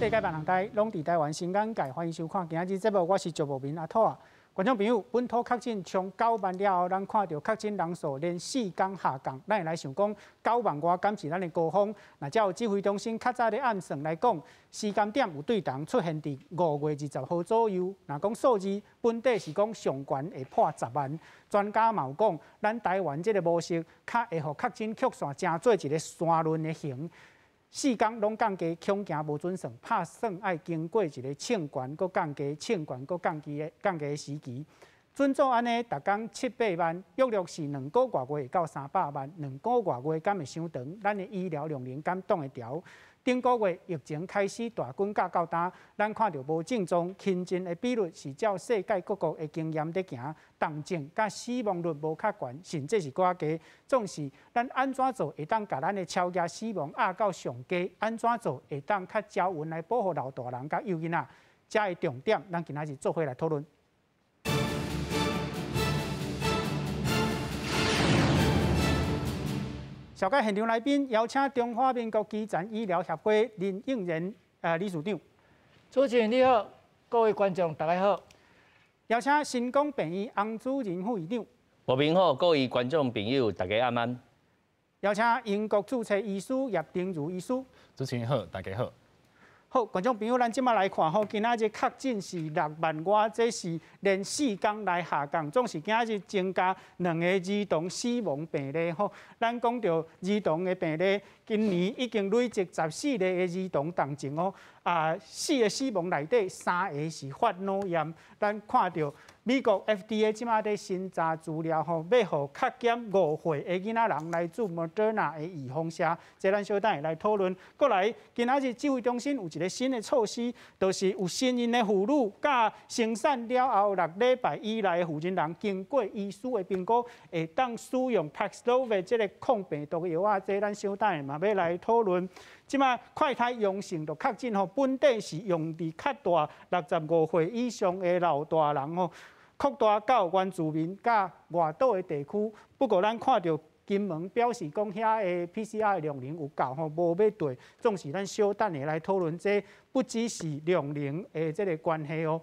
世界萬人台攏佇台灣新眼界，歡迎收看今仔日節目，我是趙慕民阿兔仔。觀眾朋友，本土確診衝9萬了後，咱看著確診人數連四工下降，咱會來想講9萬外敢是咱的高峰？若照指揮中心較早咧暗算來講，時間點有對同出現佇5月20號左右。若講數字本底是講上懸會破10萬，專家嘛有講，咱台灣這个模式較會予確診曲線成做一个山崙的形。四工攏降低，恐驚無準算，拍算愛經過一个衝懸閣降低、衝懸閣降低的降低的時期。準做按呢，逐工七八萬，約略是兩個外月會到300萬，兩個外月敢會傷長？咱的醫療量能敢擋會牢？頂個月疫情開始大滾價到今，咱看著無症狀輕症的比率是照世界各國的經驗咧行，重症佮死亡率無較懸，甚至是閣較低。總是咱按怎做會當共咱的超額死亡壓到上低？按怎做會當較周勻來保護老大人佮幼囡仔？這个重點，咱今仔日做伙來討論。紹介現場來賓，邀請中華民國基層醫療協會林應仁理事長。主持人你好，各位觀眾大家好。邀請新光病院洪主任副院長。慕民好，各位觀眾朋友大家晚安。邀請英國註冊醫師葉丁如醫師。主持人好，大家好。好，觀眾朋友，咱這馬來看吼，今仔日確診是6萬外，這是連四工來下降，總是今仔日增加兩個兒童死亡病例吼。咱講著兒童的病例，今年已經累積14例的兒童重症哦。啊，4個死亡內底3個是發腦炎。咱看著美國 FDA 這馬佇審查資料吼，欲予確檢5歲的囡仔人來注莫德納的預防射，這咱小等下來討論。閣來，今仔日指揮中心有一個新的措施，就是有身孕的婦女佮生產了後6禮拜以內的婦人人，經過醫師的評估，會當使用 Paxlovid 這个抗病毒藥仔，這咱小等下嘛欲來討論。這馬快篩陽性就確診吼，本底是用佇較大65歲以上的老大人吼，擴大到原住民佮外島的地區。不過咱看著金門表示講，遐的 PCR 量能有夠吼，無欲對。總是咱小等下來討論，這不只是量能的這个關係哦。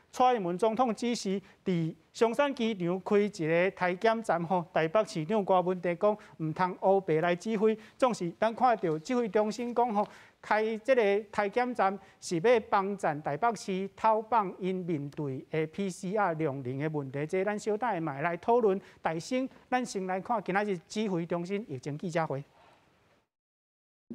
蔡英文總統指示佇松山機場開一个篩檢站吼，台北市長郭文帝講毋通烏白來指揮，總是咱看著指揮中心講吼，開這个篩檢站是欲幫贊台北市透放𪜶面對的 PCR 量能的問題，這咱小等下嘛會來討論。大先，咱先來看今仔日指揮中心疫情記者會。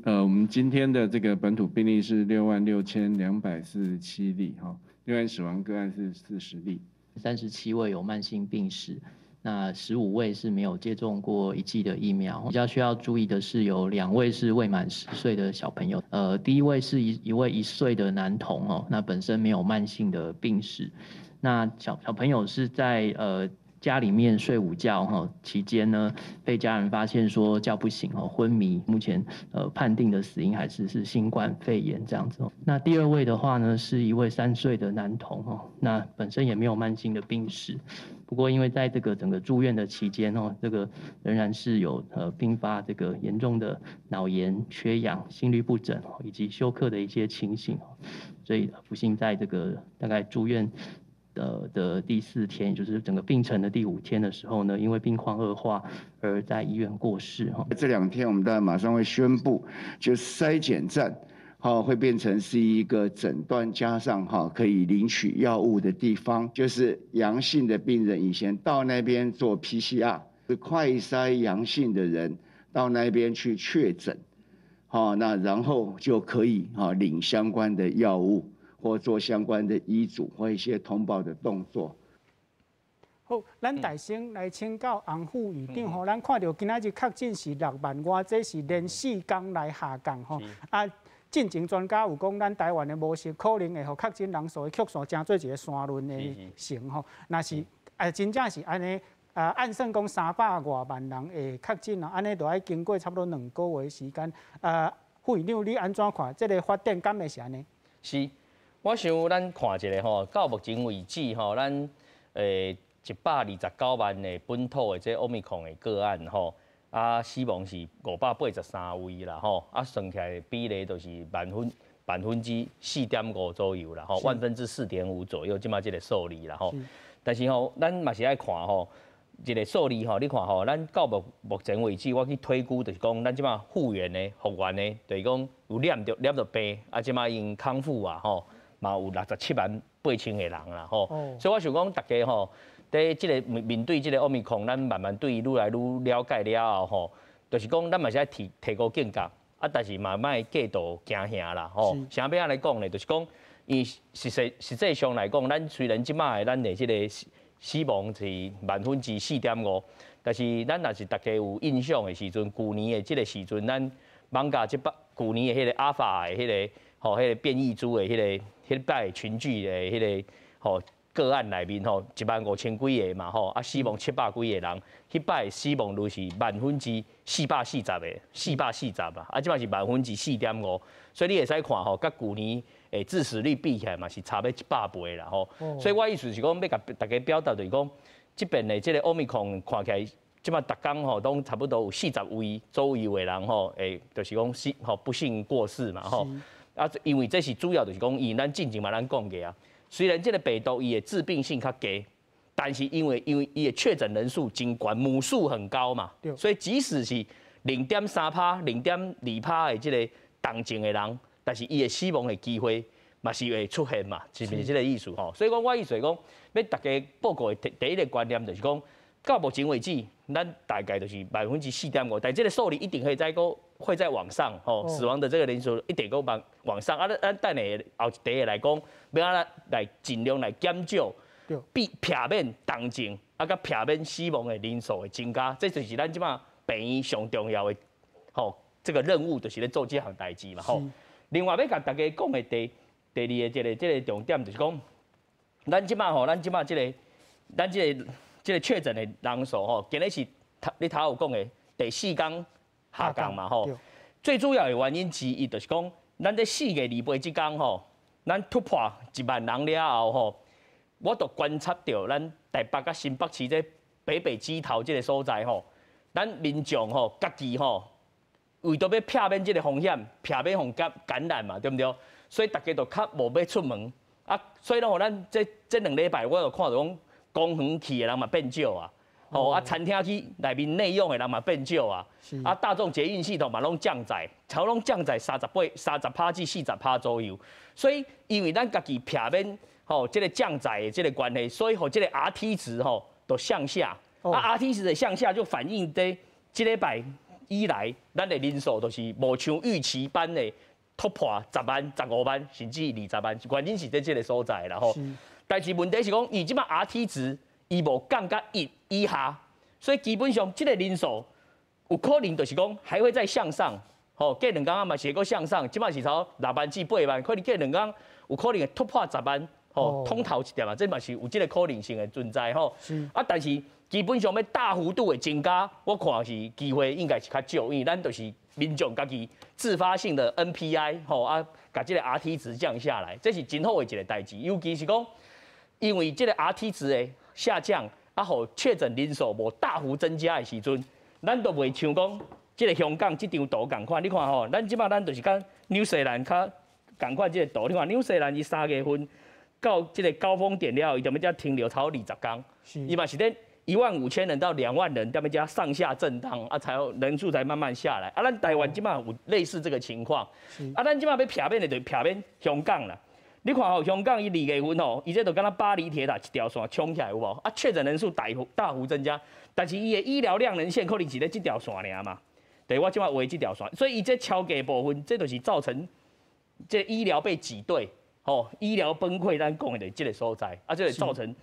我們今天的這個本土病例是66,247例，哈。另外死亡個案是40例， 37位有慢性病史，那15位是沒有接種過一劑的疫苗。比較需要注意的是，有2位是未滿10歲的小朋友。第一位是一位1歲的男童哦，那本身沒有慢性的病史。那小小朋友是在家裡面睡午覺哈期間呢，被家人發現說叫不醒哦，昏迷。目前判定的死因還是新冠肺炎這樣子。那第二位的話呢，是一位3歲的男童哦，那本身也沒有慢性的病史，不過因為在這個整個住院的期間哦，這個仍然是有併發這個嚴重的腦炎、缺氧、心律不整以及休克的一些情形，所以不幸在這個大概住院的第四天，也就是整個病程的第5天的時候呢，因為病況惡化而在醫院過世哈。這2天我們當然馬上會宣布，就篩檢站，哈會變成是一個診斷加上哈可以領取藥物的地方，就是陽性的病人以前到那邊做 PCR，是快篩陽性的人到那邊去確診，好，那然後就可以哈領相關的藥物，或做相關的醫囑或一些通報的動作。好，咱大先來請教洪副院長吼，咱看著今仔日確診是6萬外，這是連四工來下降吼。啊，進前專家有講，咱台灣的模式可能會予確診人數的曲線成做一个山崙的形吼。若是啊，真正是按呢，啊，按算講300外萬人會確診啊，按呢就愛經過差不多2個月時間。啊，副院長你按怎看？這个發展敢會是按呢？是。我想咱看一下吼，到目前為止吼，咱129萬的本土的這奧密克戎的個案吼，啊死亡是583位啦吼，啊算起來比例就是萬分4.5%左右啦，吼，4.5%左右，這馬這个數字啦，吼。但是吼，咱嘛是愛看吼，一个數字吼，你看吼，咱到目前為止，我去推估就是講，咱這馬復原的、復原的，就是講有染著病，啊，這馬已經康復啊，吼，嘛有678,000個人啦，吼。所以我想講，大家吼，佇這个面對這个 Omicron，咱慢慢對伊愈來愈了解了後，吼，就是講咱嘛是愛提高警覺，啊，但是嘛莫過度驚嚇啦，吼。啥欲按呢講咧？就是講，伊實際上來講，咱雖然這馬的咱的這个死亡是4.5%，但是咱若是大家有印象的時陣，舊年的這个時陣，咱艋舺這擺舊年的彼个阿法的彼个吼，彼个變異株的彼个彼擺群聚的彼个吼個案內面吼，15,000幾个嘛吼，啊死亡700幾个人，彼擺死亡率是440%的，440啊，啊這擺是4.5%，所以你會使看吼，佮舊年的致死率比起來嘛是差欲100倍啦吼。所以我意思是講，欲共大家表達就是講，這邊的這个 Omicron 看起來，這擺逐工吼攏差不多有40位左右的人吼，會就是講死吼不幸過世嘛吼。啊，因為這是主要就是講，因為咱進前嘛咱講過啊。雖然這个病毒伊的致病性較低，但是因為伊的確診人數真懸，母數很高嘛，所以即使是0.3趴、0.2趴的這个重症的人，但是伊的死亡的機會嘛是會出現嘛，是毋是這个意思吼？所以講我意思是講，欲大家報告的第一个觀念就是講，到目前為止，咱大概就是4.5%，但這个數字一定會再閣會再往上，吼，死亡的這个人數一定閣往上。啊，咱等下後一題來講，欲按怎來盡量來減少，避免重症，啊，佮避免死亡的人數的增加，這就是咱這馬病院上重要的，吼，這个任務就是咧做這項代誌嘛，吼。另外欲共大家講的第二个這个重點就是講，咱這馬吼，咱這馬這个，咱這个確診的人數吼，今日是你頭有講的第四工下降嘛吼。最主要的原因之一就是講，咱佇4月28這工吼，咱突破1萬人了後吼，我就觀察著咱台北佮新北市這北北基桃這个所在吼，咱民眾吼家己吼，為著欲避免這个風險，避免予感染嘛，對毋對？所以大家就較無欲出門啊，所以攏予咱這2禮拜，我就看著講公園去的人嘛變少啊，吼啊餐廳去內面內用的人嘛變少啊，啊大眾捷運系統嘛攏降載，差不多攏降載38、30%至40%左右。所以因為咱家己避免吼這个降載的這个關係，所以予這个 RT 值吼都向下，啊 RT 值的向下就反映佇這禮拜以來，咱的人數都是無像預期般的突破10萬、15萬，甚至20萬，原因是佇這个所在啦吼。但是問題是講，伊這擺 RT 值伊無降到1以下，所以基本上這个人數有可能就是講還會再向上，吼，過兩工嘛是會閣向上，這擺是差6萬至8萬，可能過兩工有可能會突破10萬，吼，通頭一點啊，這嘛是有這个可能性的存在吼。啊，但是基本上欲大幅度的增加，我看是機會應該是較少，因為咱就是民眾家己自發性的 NPI 吼啊，共這个 RT 值降下來，這是真好的一个代誌，尤其是講，因為這个 RT 值的下降，啊，予確診人數無大幅增加的時陣，咱都袂像講這个香港這張圖仝款。你看吼，咱這擺咱就是佮紐西蘭較仝款這个圖。你看紐西蘭伊3月份到這个高峰點了後，伊踮遮停留超過20工，伊嘛是咧15,000人到2萬人，踮遮上下震盪，啊，才有人數才慢慢下來。啊，咱台灣這擺有類似這个情況，啊，咱這擺欲避免的就是避免香港啦。你看吼，香港伊2月份吼，伊這就敢若巴黎鐵塔一條線衝起來有無？啊，確診人數大幅增加，但是伊的醫療量能線可能是咧這條線爾嘛。對，我這擺畫這條線，所以伊這超過部分，這就是造成這醫療被擠兌，吼，醫療崩潰，咱講的就是這个所在，啊，這個造成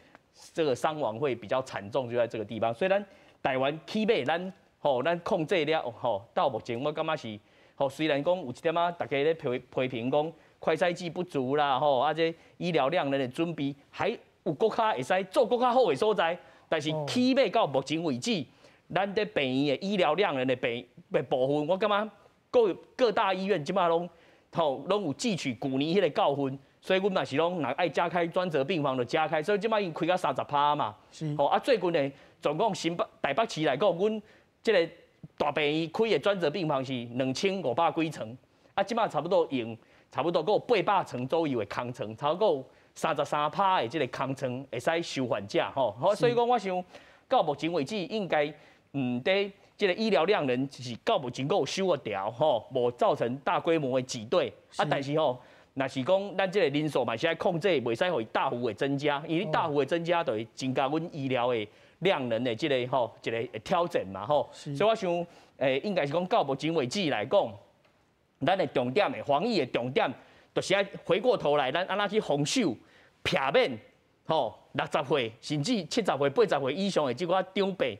這个傷亡會比較慘重，就在這个地方。所以咱台灣起碼咱吼，咱控制了吼，到目前我感覺是吼，雖然講有一點仔大家咧批評講快篩劑不足啦，吼，啊，這醫療量能的準備還有閣較會使做閣較好的所在，但是起碼到目前為止，咱佇病院的醫療量能的病的部分，我感覺各大醫院這擺攏吼攏有汲取舊年彼个教訓，所以阮嘛是攏若愛加開專責病房就加開，所以這擺已經開到30%嘛。吼啊，最近的總共新北台北市來講，阮這个大病院開的專責病房是2500幾床，啊，這擺差不多用差不多閣有800床左右的空床，差不多有33%的這个空床會使收患者吼。好，所以講我想到目前為止應該佇這个醫療量能是到目前閣有收會牢吼，無造成大規模的擠兌。啊，但是吼，若是講咱這个人數嘛是愛控制，袂使予伊大幅的增加，因為你大幅的增加就會增加阮醫療的量能的這个吼一个挑戰嘛吼。所以我想，應該是講到目前為止來講，咱的重點的防疫的重點，就是愛回過頭來，咱按怎去防守、避免吼60歲甚至70歲、80歲以上的這寡長輩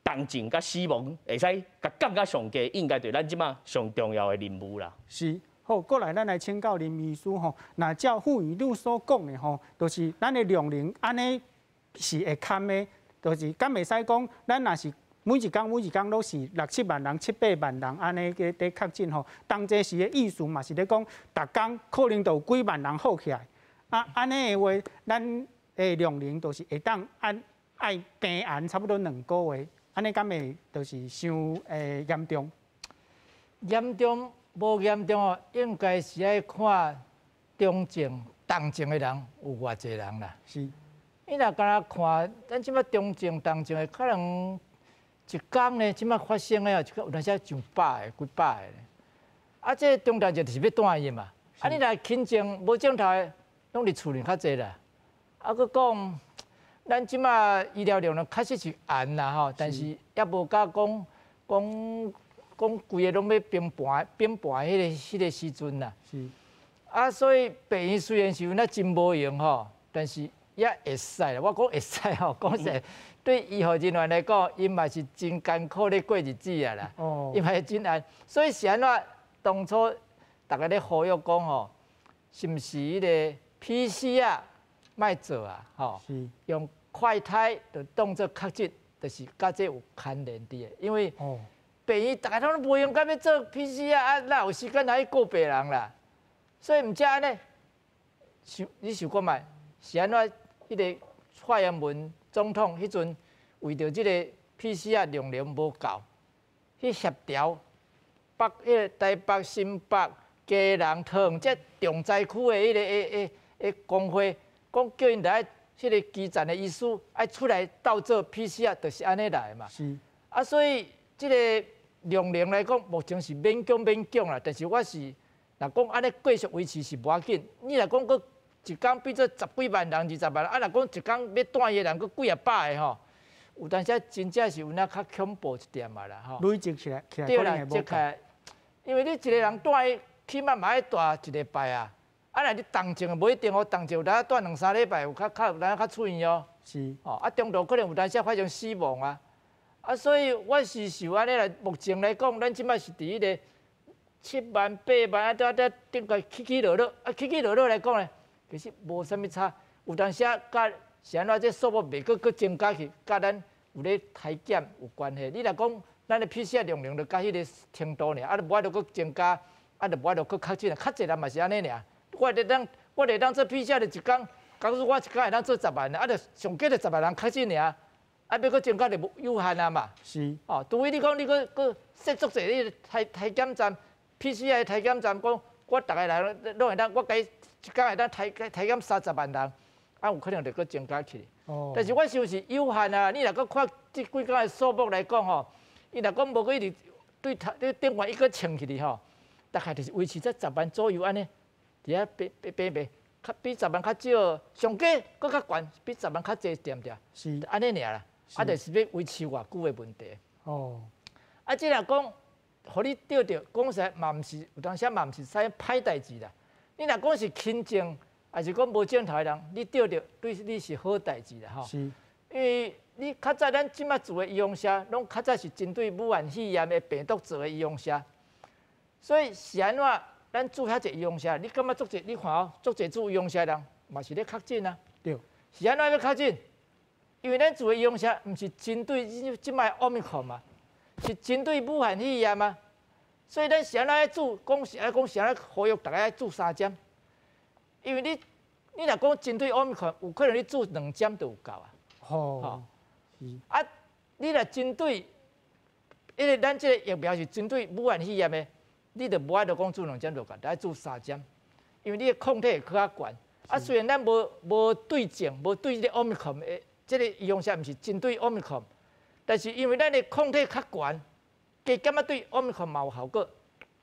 重症佮死亡，會使共降較上低，應該就是咱這馬上重要的任務啦。是，好，過來咱來請教林醫師吼，若照副院長所講的吼，就是咱的量能按呢是會堪的，就是敢會使講，咱若是每一工每一工攏是六七萬人、七八萬人按呢佇確診吼，當這時的意思嘛是咧講，逐工可能就有幾萬人好起來。啊，按呢的話，咱的量能就是會當按愛平安差不多2個月，按呢敢會就是傷嚴重？嚴重無嚴重哦，應該是愛看中症、重症的人有偌濟人啦。你若敢若看，咱這馬中症、重症的可能一工呢，這馬發生的哦，有當時上百个、幾百个。啊，這個中重症就是欲住院嘛。啊，你若輕症、無症頭的，攏佇厝裡較濟啦。啊，閣講，咱這馬醫療量能確實是懸啦吼，但是猶無甲講講講規个攏欲崩盤崩盤彼个時陣啦。啊，所以病院雖然是有那真無閒吼，但是也會使啦。我講會使吼，講實對醫護人員來講，𪜶嘛是真艱苦咧過日子啊啦。𪜶嘛是真難，所以是按怎當初逐家咧呼籲講吼，是毋是彼个 PCR 莫做啊？吼，用快篩就當做確診，就是佮這有牽連佇的，因為病院逐家攏無閒甲欲做 PCR 啊，哪有時間來去顧病人啦？所以毋才按呢，想你想看覓，是按怎？彼个蔡英文總統彼陣為著這个 PCR 量能無夠，去協調北彼个台北、新北、基隆、桃園這重災區的彼个工會，講叫𪜶來彼个基層的醫師愛出來鬥做 PCR，就是按呢來的嘛。啊，所以這个量能來講，目前是勉強勉強啦。但是我是若講按呢繼續維持是無要緊。你若講閣一工變做十幾萬人、20萬人，啊，若講一工欲住院的人閣幾仔百个吼，有當時真正是有影較恐怖一點仔啦吼。累積起來，起來對啦，積起來，因為你一個人住院，起碼嘛愛住一禮拜啊。啊，若你重症無一定哦，重症有當住兩三禮拜，有較較有當較出院哦。哦，啊，中途可能有當時發生死亡啊。啊，所以我是想按呢來，目前來講，咱這擺是佇彼个7萬、8萬啊，佇佇頂個起起落落，啊，起起落落來講呢，其實無啥物差。有當時佮是按怎這數目袂閣閣增加去，佮咱有咧篩檢有關係。你若講咱的 PCR 量能就到彼个程度爾，啊，就無法度閣增加，啊，就無法度閣確診，較濟人嘛是按呢爾。我會當做 PCR 就一工，假如我一工會當做10萬，啊，就上濟就10萬人確診爾，啊，欲閣增加就無有限啊嘛。哦，除非你講你閣閣設足濟你篩檢站，PCR 篩檢站，講我逐个人攏會當，我共伊一工會當篩檢30萬人，啊，有可能就閣增加起來。但是我想是有限啊，你若閣看這幾工的數目來講吼，伊若講無閣一直對頭對頂懸伊閣衝起去吼，大概就是維持在十萬左右按呢，佇遐變變變變，較比十萬較少，上濟閣較懸，比十萬較濟對毋對？按呢爾啦，啊，就是欲維持偌久的問題。啊，這若講，予你著著，講實在嘛毋是，有當時嘛毋是啥歹代誌啦。你若講是輕症，抑是講無症頭的人，你著著對你是好代誌啦吼。因為你較早咱這馬做的預防射，攏較早是針對武漢肺炎的病毒做的預防射，所以是按怎？咱注遐濟預防射，你感覺足濟？你看哦，足濟注預防射的人嘛是咧確診啊。是按怎欲確診？因為咱注的預防射毋是針對這擺奧密克戎嘛，是針對武漢肺炎啊。所以咱是按怎愛注？講是愛講是按怎呼籲逐家愛注三針？因為你若講針對奧密克戎，有可能你注兩針就有夠啊。啊，你若針對，因為咱這个疫苗是針對武漢肺炎的，你就無愛著講注兩針就夠，愛注三針，因為你的抗體會閣較懸。啊，雖然咱無對症，無對這個奧密克戎的這個預防射，毋是針對奧密克戎，但是因為咱的抗體較懸，加減仔對奧密克戎嘛有效果，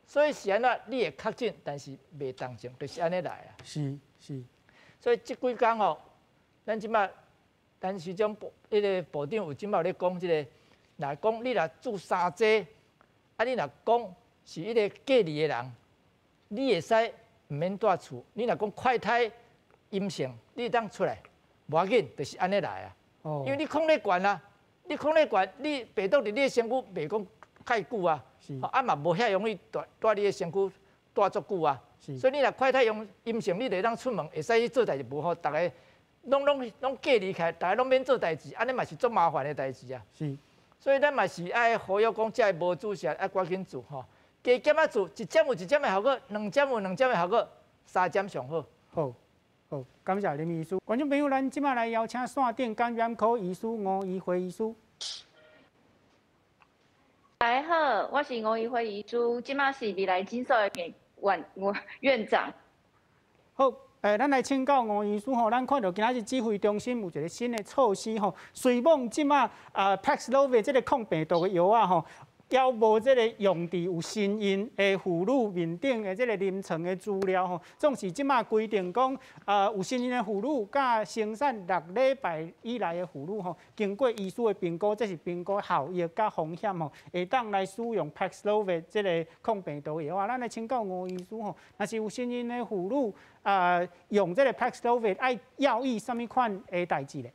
所以是按怎你會確診，但是袂重症，就是按呢來啊。所以這幾工吼，咱這擺咱時鐘部彼個部長有這擺咧講這個，若講你若注三劑，啊你若講是彼個隔離的人，你會使毋免蹛厝。你若講快篩陰性，你會當出來，無要緊，就是按呢來啊。因為你抗體懸啊，你抗體懸，你病毒佇你的身軀袂講太久啊，啊嘛無遐容易蹛蹛你的身軀蹛足久啊。所以你若快篩陽陰性，你就會當出門，會使去做代誌，無吼，逐个攏隔離起來，逐个攏免做代誌，按呢嘛是足麻煩的代誌啊。所以咱嘛是愛呼籲講，這个無注射愛趕緊注吼，加減仔注，一針有一針的效果，兩針有兩針的效果，三針上好。好，好，感謝林醫師。觀眾朋友，咱這擺來邀請線頂感染科醫師吳怡慧醫師。大家好，我是吳怡慧醫師，這擺是未來診所的院長。好，咱來請教吳醫師吼，咱看著今仔日指揮中心有一個新的措施吼，雖罔這擺啊 Paxlovid 這个抗病毒的藥仔吼，猶無這个用佇有身孕的婦女面頂的這个臨床的資料吼，總是這擺規定講，有身孕的婦女佮生產6禮拜以內的婦女吼，經過醫師的評估，這是評估效益佮風險吼，會當來使用 Paxlovid 這个抗病毒藥仔。咱來請教吳醫師吼，若是有身孕的婦女啊，用這个 Paxlovid 愛要意啥物款的代誌咧？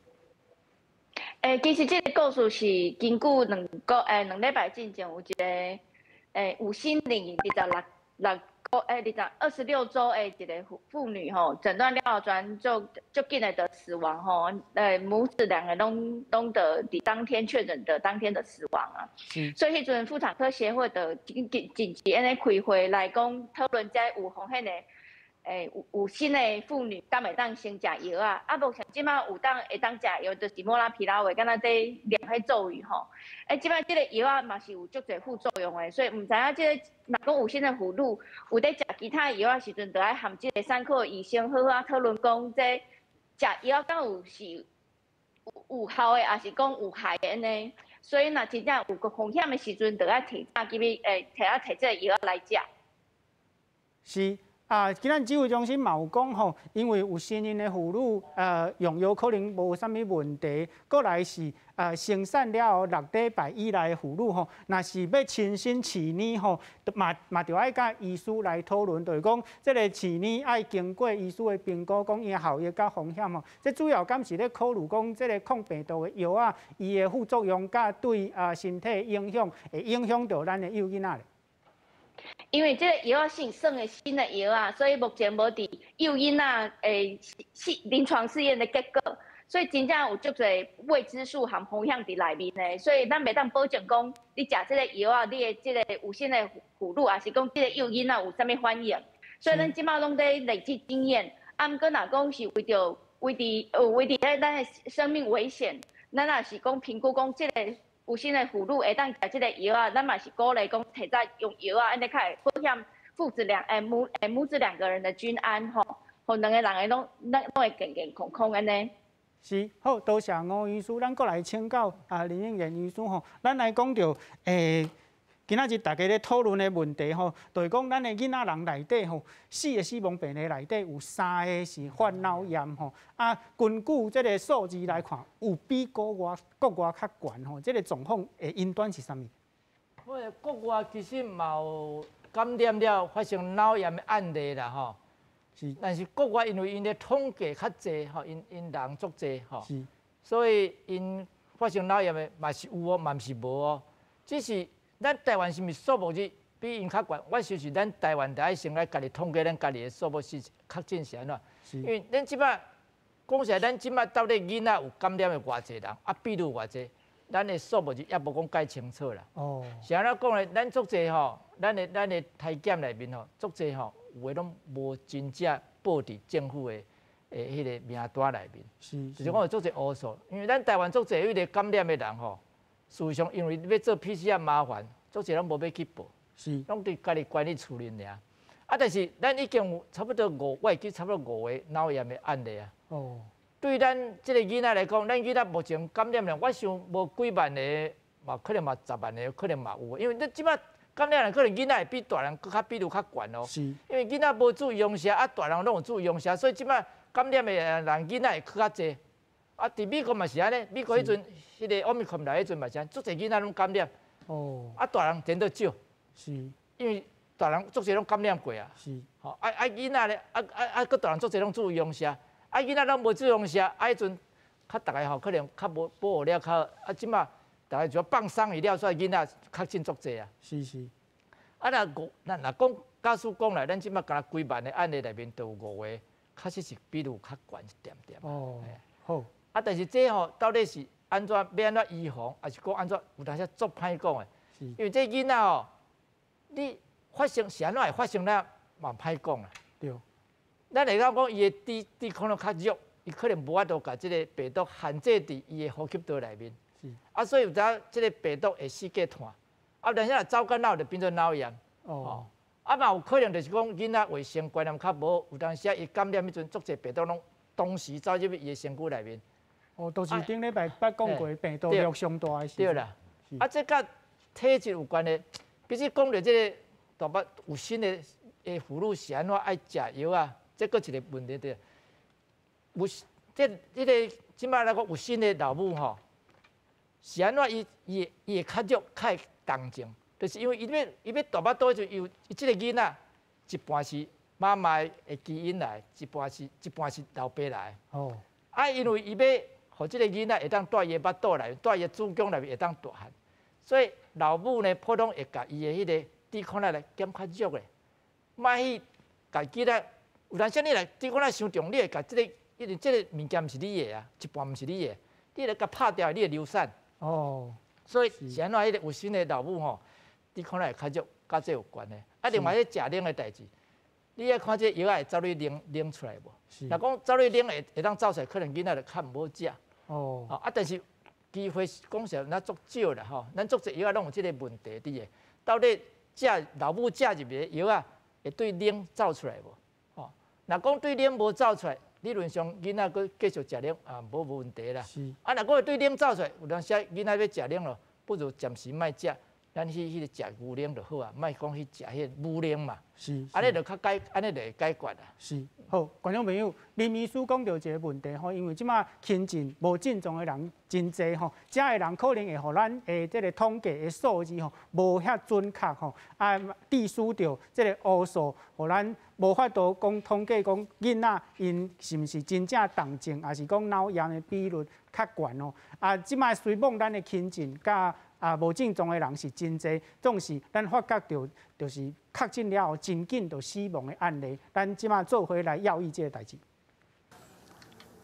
其實這个故事是根據2禮拜進前有一个有身孕二十六六個欸二十26週的一个婦女吼，診斷了後轉足足緊的就死亡吼，母子兩个攏得佇當天確診的當天的死亡啊。所以彼陣婦產科協會就緊急按呢開會來講討論這有風險的。有身的婦女敢會當先食藥仔？啊，目前這擺有當會當食藥，就是莫拉皮拉韋，敢若咧念彼咒語吼。這擺這个藥仔嘛是有足濟副作用的，所以毋知影這个若講有身的婦女有咧食其他藥仔時陣，就愛和這个產科醫生好好討論講，這食藥敢有是有效的，抑是講有害的按呢？所以若真正有個風險的時陣，就愛提早入去，提這个藥仔來食。是。啊，今仔指揮中心嘛有講吼，因為有身孕的婦女，用藥可能無啥物問題。過來是生產了後6禮拜以內的婦女吼，若是欲親身飼奶吼，嘛著愛佮醫師來討論，就是講這个飼奶愛經過醫師的評估，講伊的效益佮風險吼。這主要敢是咧考慮講這个抗病毒的藥仔，伊的副作用佮對身體的影響，會影響著咱的幼囡仔咧。因為這个藥仔是算的新的藥仔，所以目前無佇幼囡仔試臨床試驗的結果，所以真正有足濟未知數和風險佇內面的，所以咱袂當保證講你食這个藥仔，你的這个有身的婦女，抑是講這个幼囡仔有啥物反應。所以咱這擺攏咧累積經驗，啊，毋過若講是為著為佇咱的生命危險，咱若是講評估講這个有身的婦女會當食這个藥仔，咱嘛是鼓勵講提早用藥仔，按呢較會保險父子兩欸母欸母子兩個人的均安吼，予兩個人會攏會健健康康按呢。是，好，多謝吳醫師，咱閣來請教啊林應元醫師吼，咱來講著今仔日大家咧討論的問題吼，就是講咱的囡仔人內底吼，四個死亡病例內底有三個是患腦炎吼。啊，根據這个數字來看，有比國外較懸吼。這个狀況的因端是啥物？我國外其實嘛有感染了發生腦炎的案例啦吼。但是國外因為𪜶的統計較濟吼，𪜶人足濟吼，所以𪜶發生腦炎的嘛是有哦，嘛毋是無哦，只是。咱台灣是毋是數目字比𪜶較懸？我相信咱台灣著愛先來家己統計咱家己的數目是確診是按怎？因為咱這擺講實在，咱這擺到底囡仔有感染的偌濟人，啊比率偌濟，咱的數目字猶無講蓋清楚啦。是按怎講咧？咱足濟吼，咱的篩檢內面吼，足濟吼，有的攏無真正報佇政府的彼个名單內面。就是講有足濟烏數，因為咱台灣足濟彼个感染的人吼。事實上，因為欲做 PCR 麻煩，足濟攏無欲去報。攏佇家己關佇厝裡爾。啊，但是咱已經有差不多五，我會記差不多五個腦炎的案例啊。對咱這个囡仔來講，咱囡仔目前感染量，我想無幾萬个，嘛可能嘛10萬个，可能嘛有。因為你這擺感染量可能囡仔會比大人閣較比率較懸哦。因為囡仔無注陽射，啊大人攏有注陽射，所以這擺感染的人囡仔會閣較濟。啊，佇美國嘛是按呢，美國彼陣彼个 Omicron 來彼陣嘛是按，足濟囡仔攏感染。啊，大人顛倒少。因為大人足濟攏感染過啊。吼，啊囡仔咧，閣大人足濟攏注陽射。啊，囡仔攏無注陽射，啊，彼陣較逐个吼可能較無保護了較好，啊，這擺逐个就放鬆伊了，所以囡仔確診足濟啊。啊，若講假使講來，咱這擺敢若幾萬个案例內面，就有五個，確實是比率較懸一點點。哦，好。啊，但是這吼到底是按怎欲按怎預防，抑是講按怎有當時足歹講的。因為這囡仔吼，你發生是按怎會發生了嘛歹講啦。咱會當講伊的抵抗力較弱，伊可能無法度共這个病毒限制佇伊的呼吸道內面。啊，所以有當這个病毒會四界傳，啊，但是若走到腦就變做腦炎。啊嘛有可能就是講囡仔衛生觀念較無，有當時伊感染彼陣，足濟病毒攏同時走入去伊的身軀內面。哦，都是頂禮拜捌講過病毒量上大的時。對啦。啊，這佮體質有關係，比如講著這个大腹有身的婦女是按怎愛食藥啊？這閣一个問題對。有這個這擺來講有身的老母吼，是按怎伊會較弱，較會同情，就是因為伊欲大腹肚時陣，有伊這个囡仔一半是媽媽的基因來，一半是老爸來。啊，因為伊欲予這个囡仔會當蹛伊的腹肚內，蹛伊的子宮內面會當大漢，所以老母呢，普通會共伊的彼个抵抗力來減較弱的，莫去共囡仔。有當時你來抵抗力傷重，你會共這个，因為這个物件毋是你的啊，一半毋是你的，你來共拍掉，你會流產。所以是按怎彼个有身的老母吼，抵抗力會較弱，佮這有關的。啊，另外彼食奶的代誌，你愛看這藥仔會走入奶出來無？若講走入奶會當走出來，可能囡仔就較毋好食。啊，但是機會講實咱足少啦吼，咱足濟藥仔攏有這个問題佇的。到底食老母食入的藥仔會對奶走出來無？若講對奶無走出來，理論上囡仔閣繼續食奶啊，無問題啦。啊，若講會對奶走出來，有當時囡仔欲食奶咯，不如暫時莫食，咱去彼個食牛奶就好啊，莫講去食彼個母奶嘛。按呢就較解，按呢就會解決啦。是。好，觀眾朋友，林醫師講著一个問題吼，因為這擺輕症無症狀的人真濟吼，遮的人可能會予咱的這个統計的數字吼無遐準確吼，啊，致使著這个烏數，予咱無法度講統計講囡仔𪜶是毋是真正重症，抑是講腦炎的比率較懸哦。啊，這擺雖罔咱的輕症佮無症狀的人是真濟，總是咱發覺著就是確診了後真緊就死亡的案例，咱這擺做伙來要議這个代誌。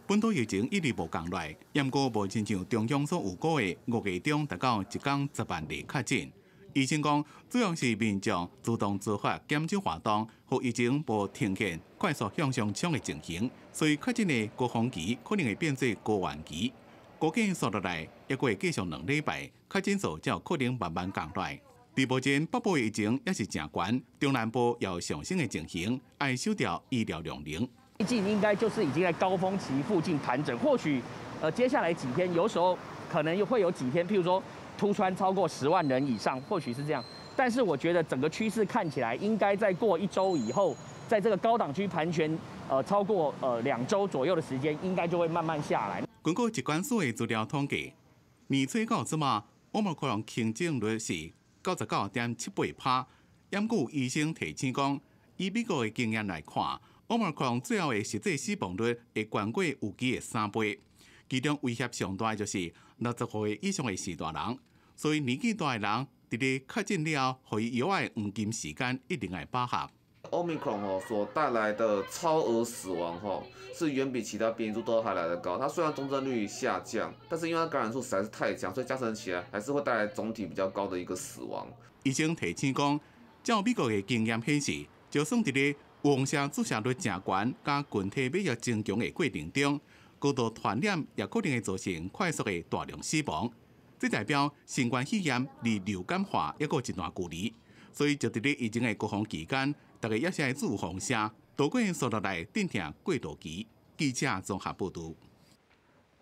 本土疫情一直無降落來，毋過無親像中央所預估的5月中達到一工10萬例確診。醫生講，主要是民眾主動自發減少活動，予疫情無呈現快速向上衝的情形，所以確診的高峰期可能會變做高原期。估計紲落來，抑閣會繼續2禮拜，確診數才有可能慢慢降落來。佇目前北部疫情也是誠懸，中南部也有上升的情形，愛守著醫療量能。最近應該就是已經在高峰期附近盤整，或許接下來幾天，有時候可能又會有幾天，譬如說突穿超過10萬人以上，或許是這樣。但是我覺得整個趨勢看起來，應該在過1週以後，在這個高檔區盤旋，超過2週左右的時間，應該就會慢慢下來。根據疾管署的資料統計，年初到這馬，Omicron 輕症率是99.78%。毋過醫生提醒講，以美國的經驗來看，Omicron 最後的實際死亡率會懸過預期的3倍。其中威脅上大的就是60歲以上的序大人，所以年紀大的人佇咧確診了後，予伊藥的黃金時間一定愛把握。 Omicron 哦所帶來的超額死亡吼，是遠比其他變異株都還來得高。它雖然重症率下降，但是因為它感染數實在是太強，所以加成起來還是會帶來總體比較高的一個死亡。醫生提醒講，照美國的經驗顯示，就算佇咧放射注射率誠懸、佮群體免疫增強的過程中，高度傳染也可能會造成快速的大量死亡。這代表新冠肺炎離流感化猶閣有一段距離。所以就佇咧疫情的高峰期間，大家也是愛預防聲，度過紲落來鎮痛過渡期。記者綜合報導。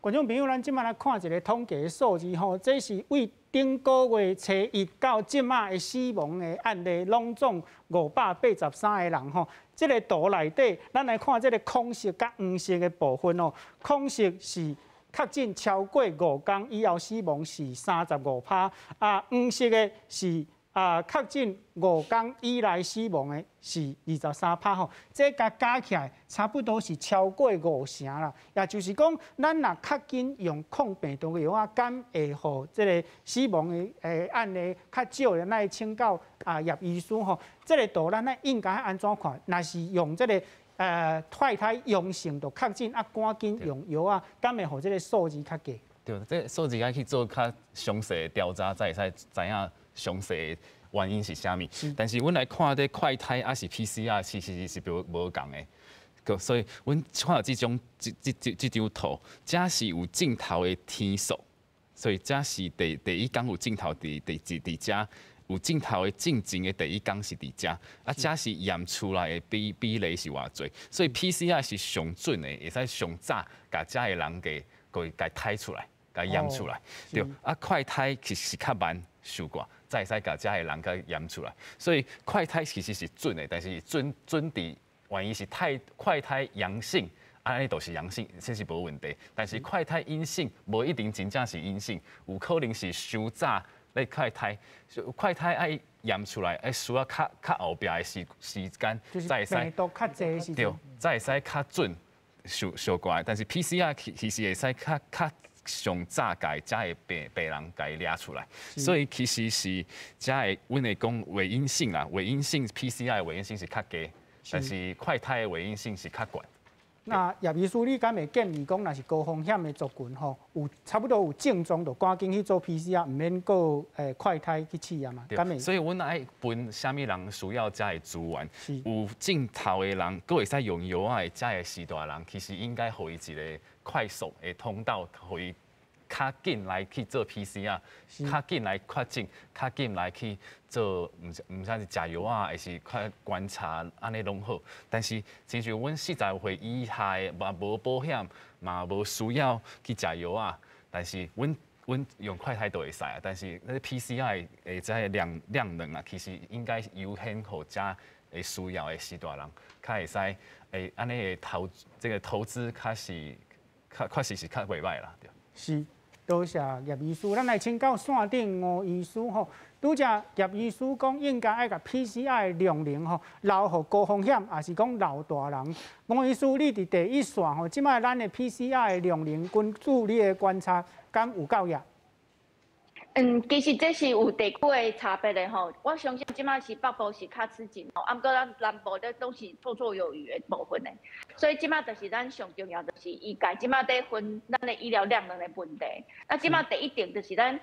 觀眾朋友，咱這擺來看一个統計數字吼，這是對頂个月初一到這馬的死亡的案例，攏總583個人吼。這个圖內底，咱來看這个空色佮黃色的部分哦。空色是確診超過5天以後死亡是35%，啊，黃色的是確診5天以內死亡的是23%吼，這共加起來差不多是超過5成啦。也就是講，咱若較緊用抗病毒的藥仔，敢會予這个死亡的案例較少的？咱來請教葉醫師吼，這个圖咱應該按怎看？若是用這个快篩陽性就確診，啊，趕緊用藥仔，敢會予這个數字較低？對，這个數字愛去做較詳細的調查，才會使知影詳細原因是啥物。但是阮來看這快篩抑是 PCR，其實是無無仝的。所以，阮看著這種這這這這張圖，這是有症頭的天數，所以這是第第一工有症頭佇佇佇佇遮，有症頭的進前的第一工是佇遮，啊，這是驗出來的比比例是偌濟，所以 PCR 是上準的，會使上早共遮的人給共篩出來，共驗出來，對，啊，快篩其實是較慢收過，才會使共遮的人共驗出來，所以快篩其實是準的，但是準準佇萬一是太快篩陽性，按呢就是陽性，這是無問題。但是快篩陰性，無一定真正是陰性，有可能是傷早咧快篩，快篩愛驗出來，愛需要較較後壁的時時間，才會使病毒較濟時對，才會使較準小小過。但是 PCR 其其實會使較較上早共遮的病病人共掠出來，所以其實是遮的，阮會講偽陰性啦，偽陰性 PCR 的偽陰性是較低，但是快篩的偽陰性是較懸。那葉醫師，你敢會建議講，若是高風險的族群吼，有差不多有症狀，就趕緊去做 PCR，毋免閣快篩去試驗嘛？敢會？所以阮愛分啥物人需要遮的資源，有症頭的人，閣會使用藥仔的遮的序大人，其實應該予伊一个快速的通道，予伊較緊來去做 PCR，較緊來確診，較緊來去做，毋毋知是食藥啊，還是較觀察，按呢攏好。但是，親像阮40歲以下的，嘛無保險，嘛無需要去食藥仔。但是，阮阮用快篩都會使啊。但是，那個 PCR 的這个量量能啊，其實應該優先予遮會需要的序大人，較會使會按呢的投這个投資較是較確實是較袂䆀啦。對。是。多謝葉醫師，咱來請教線頂吳醫師吼。拄才葉醫師講應該愛共 PCR 的量能吼留予高風險，抑是講老大人。吳醫師，你佇第一線吼，這擺咱的 PCR 的量能，根據你的觀察，敢有夠額？嗯，其實這是有地區的差別的吼。我相信這擺是北部是較吃緊吼，啊，毋過咱南部咧攏是綽綽有餘的部分的。所以這擺就是咱上重要，就是醫界這擺佇分咱的醫療量能的問題。那這擺第一點就是咱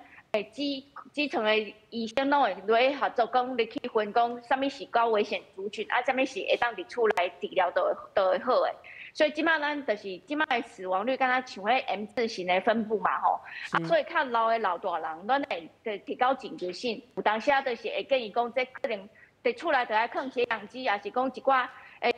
基基層的醫生攏會落去合作，講你去分講啥物是高危險族群，啊，啥物是會當佇厝內治療都會都會好的。所以這擺咱就是這擺的死亡率，敢若像彼 M 字型的分布嘛吼，啊，所以較老的老大人，咱會提高警覺性。有當時啊，就是會建議講，這可能佇厝內就愛囥血氧機，抑是講一寡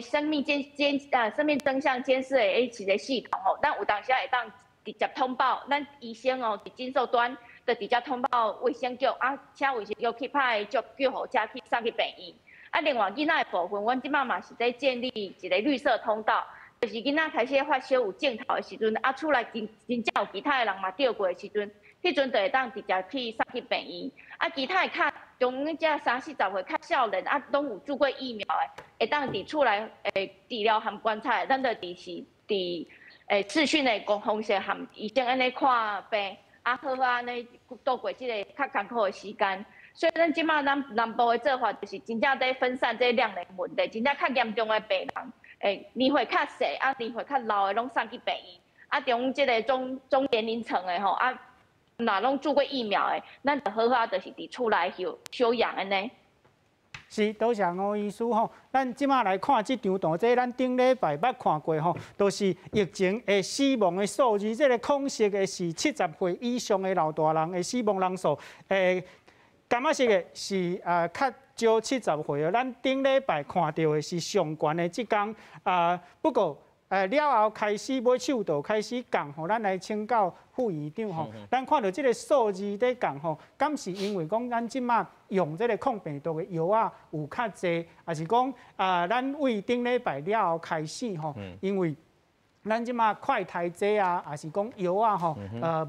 生命監監啊生命徵象監視的一個系統吼。咱有當時會當直接通報咱醫生哦，佇診所端就直接通報衛生局啊，請衛生局去派救救護車去送去病院。啊，另外囡仔的部分，阮這擺嘛是佇建立一個綠色通道。就是囡仔開始發燒有症頭的時陣，啊，厝內真真正有其他的人嘛著過的時陣，彼陣就會當直接去送去病院。啊，其他的較中這三四十歲較少年啊，攏有注過疫苗的，會當佇厝內治療和觀察，咱就佇是佇視訊的方式和醫生按呢看病，啊好好按呢度過這个較艱苦的時間。所以咱這擺咱南部的做法就是真正佇分散這量的問題，真正較嚴重的病人。年歲較細啊，年歲較老的攏送去病院，啊，中這个中中年齡層的吼，啊，若攏注過疫苗的，咱就好好就是佇厝內休休養按呢。是，多謝吳醫師吼。咱這擺來看這張圖，這咱頂禮拜捌看過吼，都是疫情的死亡的數字。這个空色的是70歲以上的老大人的死亡人數，柑仔色的是較少70歲哦。咱頂禮拜看到的是上懸的這工啊，不過了後開始尾手就開始降吼，咱來請教副院長吼，咱看到這个數字咧降吼，敢是因為講咱這馬用這个抗病毒的藥仔有較濟，抑是講啊，咱為頂禮拜了後開始吼，因為咱這馬快篩劑啊，抑是講藥仔吼，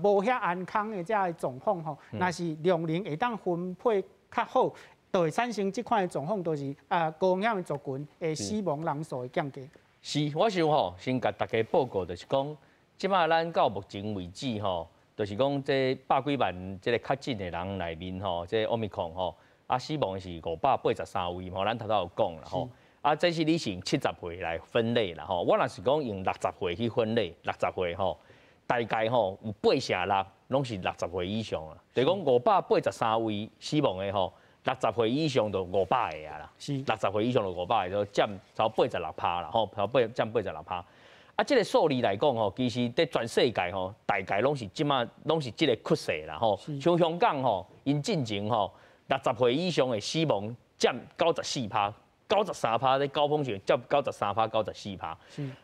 無遐安康的這个狀況吼，若是量能會當分配較好，就會產生這款的狀況，就是啊高風險的族群的死亡人數會降低。是，我想吼，先共大家報告就是講，這馬咱到目前為止吼，就是講這百幾萬這个確診的人內面吼，這個 Omicron 吼，啊死亡是583位吼，咱頭拄有講啦吼。啊，這是你是用70歲來分類啦吼，我若是講用60歲去分類，六十歲吼，大概吼有86%攏是六十歲以上啊，就是講583位死亡的吼。60歲以上就500個啊啦，60歲以上就500個，就佔差不多86%啦，吼，差不多佔86%。啊，這个數字來講吼，其實佇全世界吼，大概攏是這馬攏是這个趨勢啦，吼。像香港吼，𪜶進前吼，60歲以上的死亡佔94%，93%咧高峰時佔93%、94%。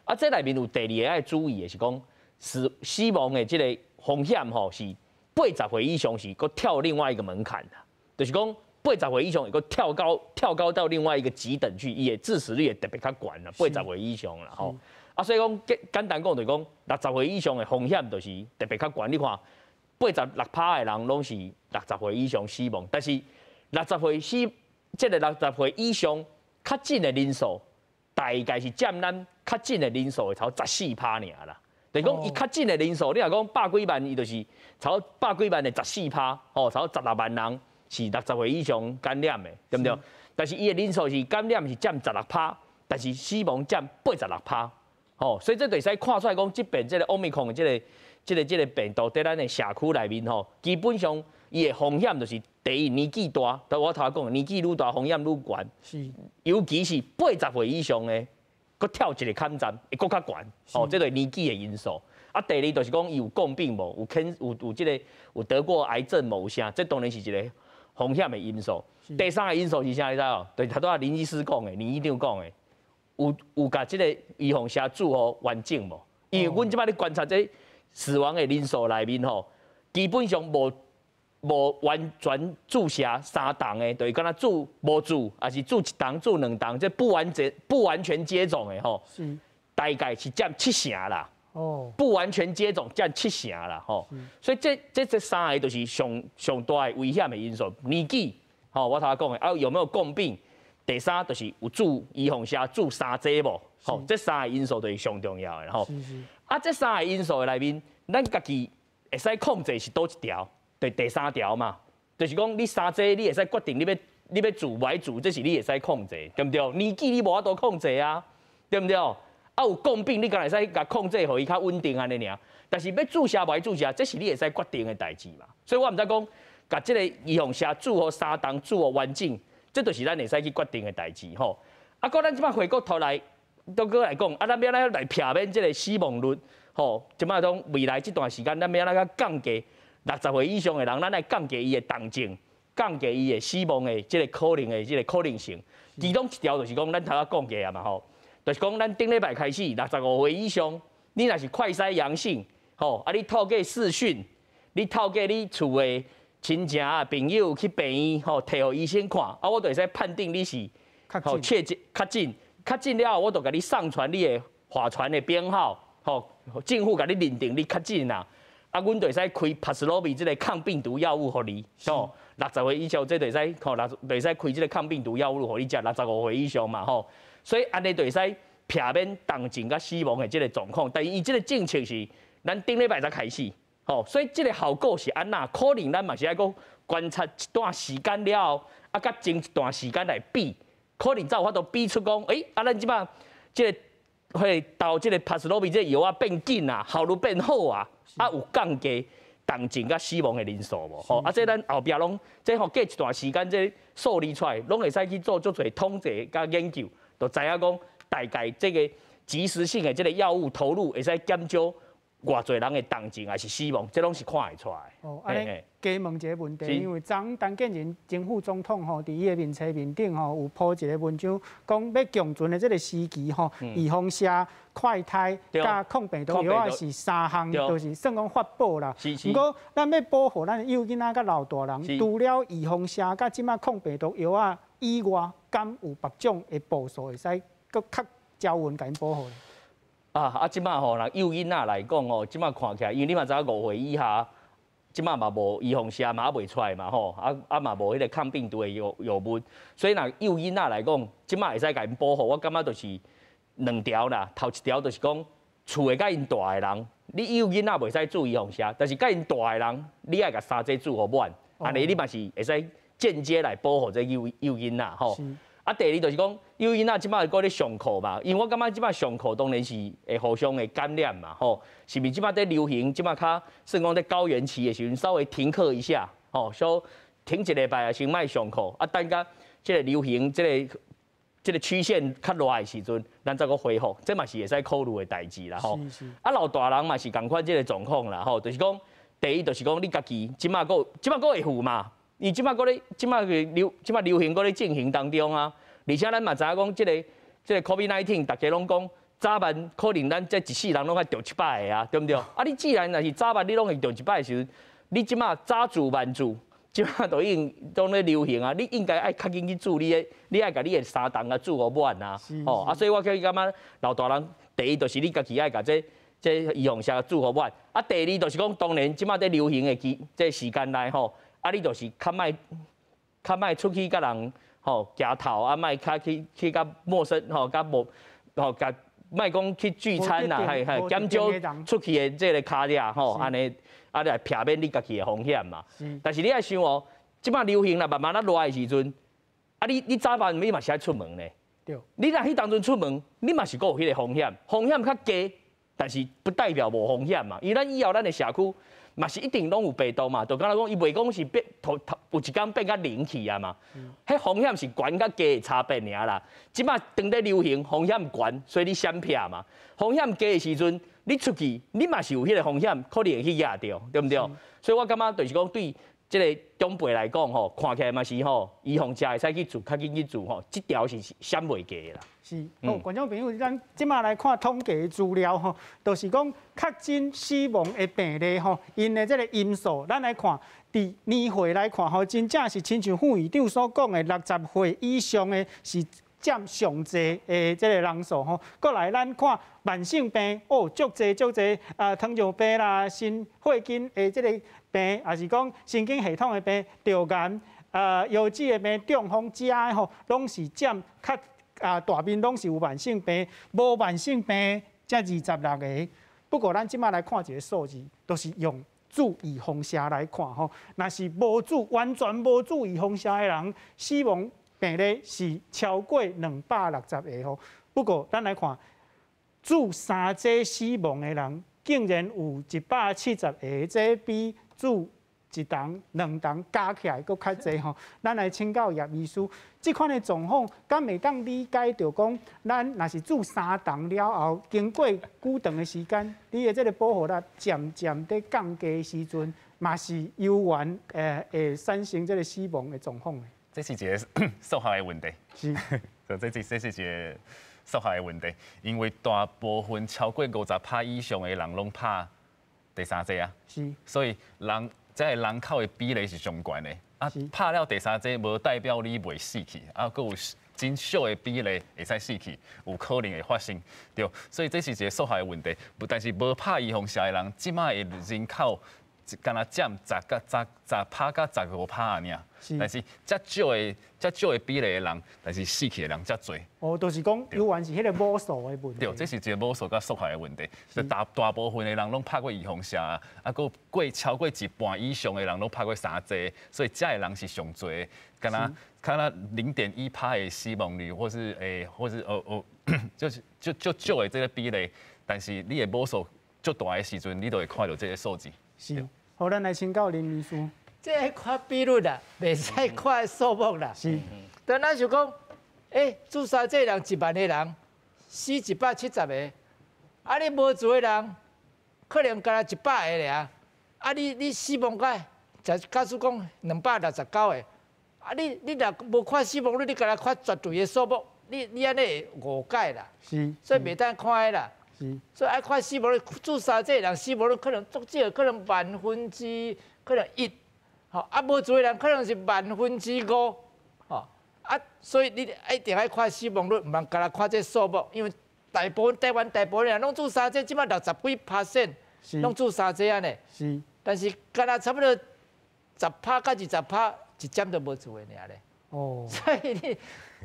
啊，這內面有第二个愛注意的是講，死亡的這个風險吼是80歲以上是閣跳另外一個門檻啦，就是講。80歲以上會閣跳高到另外一個級等去，伊的致死率會特別較懸啦。80歲以上啦，吼。啊，所以講簡簡單講就是講，60歲以上的風險就是特別較懸。你看，86%的人攏是六十歲以上死亡，但是六十歲死，這个六十歲以上確診的人數，大概是佔咱確診的人數的超14%爾啦。就是講，伊確診的人數，你若講百幾萬，伊就是超百幾萬的十四趴，吼，超16萬人。是60歲以上感染的，對毋對？但是伊的人數是感染是佔16%，但是死亡佔86%，吼，所以這就會使看出來講，這遍這个 Omicron 的這个病毒佇咱的社區內面吼，基本上伊的風險就是第一年紀大，就我頭仔講，年紀愈大風險愈懸，尤其是80歲以上的，閣跳一个坎站，會閣較懸，吼，這就是年紀的因素。啊，第二就是講伊有共病無，有肯有有這个有得過癌症無？有啥？這當然是一个風險的因素。第三个因素是啥？你知無？就是頭拄仔林醫師講的，林醫長講的，有共這个預防射注予完整無？因為阮這擺咧觀察這死亡的人數內面吼，基本上無完全注射三針的，就是敢若注無注，抑是注一針注兩針，這不完整不完全接種的吼，大概是佔7成啦。不完全接種佔7成啦，吼，所以這三个就是上上大的危險的因素。年紀，吼，我頭仔講的，啊有沒有共病？第三就是有注預防射注三劑無？吼，這三个因素就是上重要的，吼。啊，這三个因素的內面，咱家己會使控制是佗一條？對，第三條嘛，就是講你三劑你會使決定你欲注無愛注，這是你會使控制，對毋對？年紀你無法度控制啊，對毋對？啊，有共病，你敢會使共控制，予伊較穩定按呢爾。但是欲注射無愛注射，這是你會使決定的代誌嘛。所以我毋知講，共這个預防射注予三針注予完整，這就是咱會使去決定的代誌吼。啊，閣咱這擺回過頭來，都閣來講，啊，咱欲按怎來避免這个死亡率？吼，這擺講未來這段時間，咱欲按怎降低60歲以上的人，咱來降低伊的重症，降低伊的死亡的這个可能的這个可能性。其中一條就是講，咱頭仔講過啊嘛吼。就是講，咱頂禮拜開始，65歲以上，你若是快篩陽性，吼，啊，你透過視訊，你透過你厝的親情啊朋友去病院，吼，提予醫生看，啊，我就會使判定你是吼確診確診，確診了後，我就共你上傳你的華傳的編號，吼，政府共你認定你確診啦，啊，阮就會使開帕斯洛比這个抗病毒藥物予你，吼，六十歲以上這就會使，吼，六就會使開這个抗病毒藥物予你食，65歲以上嘛，吼。所以按呢就會使避免重症佮死亡的這个狀況，但是伊這个政策是咱頂禮拜才開始，吼，所以這个效果是按怎？可能咱嘛是愛閣觀察一段時間了後，啊，佮前一段時間來比，可能才有法度比出講，欸，啊，咱這擺這个會投這个帕斯洛比這个藥仔變緊啊，效率變好啊，啊有降低重症佮死亡的人數無？吼，啊，這咱後壁攏這吼過一段時間，這數字出來，攏會使去做足濟統計佮研究。就知影講，大概這个即時性的這个藥物投入會使減少偌濟人的重症抑是死亡，這攏是看會出來。哦，按呢加問一个問題，因為昨昏陳建仁前副總統吼，佇伊的面冊面頂吼，有 po 一个文章，講欲共存的這个時期吼，預防射、快篩佮抗病毒藥仔是三項，就是算講法寶啦。毋過，咱欲保護咱的幼囡仔佮老大人，除了預防射佮這擺抗病毒藥仔以外，敢有別種的步數會使閣較招穩共𪜶保護咧？啊，這擺吼，若幼囡仔來講吼，這擺看起來，因為你嘛知影5歲以下，這擺嘛無預防射嘛猶未出來嘛吼，啊嘛無彼个抗病毒的藥物，所以若幼囡仔來講，這擺會使共𪜶保護，我感覺就是兩條啦。頭一條就是講，厝的佮𪜶蹛的人，你幼囡仔袂使注預防射，但是佮𪜶蹛的人，你愛共三劑注予滿，按呢你嘛是會使間接來保護這幼囡仔吼。啊，第二就是講，幼囡仔這擺閣咧上課嘛，因為我感覺這擺上課當然是會互相會感染嘛，吼，是毋是這擺佇流行，這擺較算講佇高原期的時陣，稍微停課一下，吼，稍停一禮拜啊，先莫上課，啊，等甲這个流行這个曲線較熱的時陣，咱再閣恢復，這嘛是會使考慮的代誌啦，吼。啊，老大人嘛是仝款這个狀況啦，吼，就是講，第一就是講你家己這擺閣這擺閣會赴嘛。伊這擺閣咧，這擺流，這擺流行閣咧進行當中啊，而且咱嘛知影講，這个 COVID-19，大家攏講早晚可能咱這一世人攏愛著一擺的啊，對毋對？啊，你既然若是早晚你攏會著一擺的時陣，你這擺早注晚注，這擺都已經當咧流行啊，你應該愛較緊去注你的，你愛共你的三針共注予滿啊，吼啊，所以我感覺老大人第一就是你家己愛共這預防射注予滿，啊，第二就是講當然這擺佇流行的期這時間內吼。啊，你就是較莫較莫出去佮人吼行頭，啊，莫較去佮陌生吼，佮無吼，共莫講去聚餐啦，係係減少出去的這个跤跡吼，按呢啊來避免你家己的風險嘛。但是你愛想哦，這擺流行若慢慢仔熱的時陣，啊你早晚你嘛是愛出門呢。你若彼當陣出門，你嘛是閣有彼个風險，風險較低，但是不代表無風險嘛。因為咱以後咱的社區嘛是一定攏有病毒嘛，就敢若講伊袂講是變頭頭有一工變甲零去啊嘛。彼風險是懸佮低的差別爾啦。這擺當咧流行風險懸，所以你閃避嘛。風險低的時陣，你出去你嘛是有彼个風險，可能會去惹著，對毋對？所以我感覺就是講對這个長輩來講吼，看起來嘛是吼，預防射會使去注，較緊去注吼，這條是閃袂過的啦。是，好，觀眾朋友，咱這擺來看統計的資料吼，就是講確診死亡的病例吼，𪜶的這个因素，咱來看，佇年歲來看吼，真正是親像副院長所講的，60歲以上的是佔上濟的這个人數吼。閣來咱看慢性病，哦，足濟足濟啊，糖尿病啦、心血管的這个病，抑是講神經系統的病、腸癌、腰子的病、中風這的吼，攏是佔較啊大面攏是有慢性病，無慢性病才26个。不過咱這擺來看一个數字，都是用注預防射來看吼，若是無注完全無注預防射的人，死亡病例是超過260个吼。不過咱來看注三劑死亡的人，竟然有170个，這比注一筒、兩筒加起來閣較濟吼。咱來請教葉醫師，這款的狀況，敢會當理解著講，咱若是注三筒了後，經過久長的時間，你的這个保護力漸漸佇降低的時陣，嘛是猶原會產生這个死亡的狀況。這是一个數學的問題。這是一个數學的問題，因為大部分超過50%以上的人攏拍第三劑啊。所以人這个人口的比例是上懸的。啊，拍了第三劑無代表你袂死去，啊，閣有真少的比例會使死去，有可能會發生，對。所以這是一个數學的問題。但是無拍預防射的人，這擺的人口敢若佔十佮十10%佮15%爾。但是遮少的比例的人，但是死去的人遮濟。哦，就是講猶原是彼个母數的問題。對，這是一个母數佮數學的問題。就大部分的人攏拍過預防射，啊，閣過超過一半以上的人攏拍過三劑，所以遮的人是上濟。敢若0.1%的死亡率，或是欸，或是哦哦，就是就少的這个比例，但是你的母數足大的時陣，你就會看著這个數字。是，好，咱來請教林醫師。這看比率啦，袂使看數目啦。但咱就講，欸，注三劑人1萬个人，死170个，啊，你無注的人，可能干焦100个爾，啊你死亡甲，假使講269個，啊你若無看死亡率，你干焦看絕對的數目，你按呢會誤解啦。所以袂當看彼啦。所以愛看死亡率，注三劑人死亡率可能足少，可能萬分之可能一，吼啊無注的人可能是萬分之五，吼啊，所以你一定愛看死亡率，毋通干焦看這數目，因為大部分台灣大部分人攏注三劑，這擺60幾%攏注三劑按呢。但是干焦差不多10趴到20趴，一針都無注的爾咧。所以你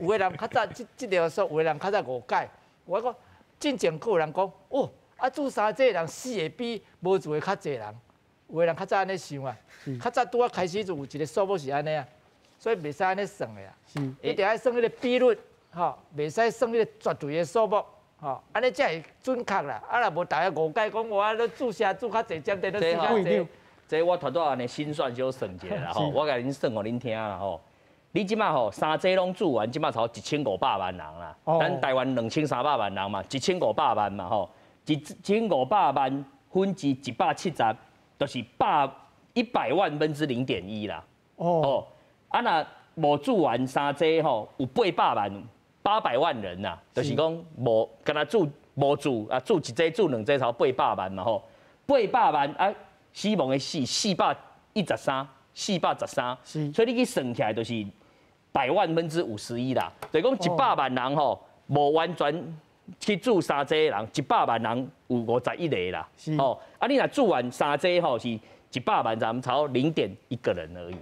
有的人較早這條說，有的人較早誤解。我講進前閣有人講，哦，啊注三劑的人死會比無注的較濟人。有的人較早按呢想啊，較早拄仔開始就有一個數目是按呢啊，所以袂使按呢算的啊。一定愛算彼個比率，吼，袂使算彼個絕對的數目。吼，按呢才會準確啦。啊，若無大家誤解講，我咧注射注較濟針，等死較濟。這我拄拄按呢心算小算一下啦吼，我共恁算予恁聽啦吼。你這擺吼三劑攏注完，這擺差1500萬人啦。咱台灣2300萬人嘛，1500萬嘛吼，1500萬分之170，就是100萬分之0.1啦。哦，啊若無注完三劑吼，有800萬。800萬人呐，就是講無，干焦注無注啊，注一劑注兩劑，才800萬嘛吼，800萬啊，死亡的死413，413，所以你去算起來就是百萬分之51啦，就是講100萬人吼，無完全去注三劑的人，100萬人有51個啦，吼，啊你若注完三劑吼是100萬，咱差0.1個人而已啦，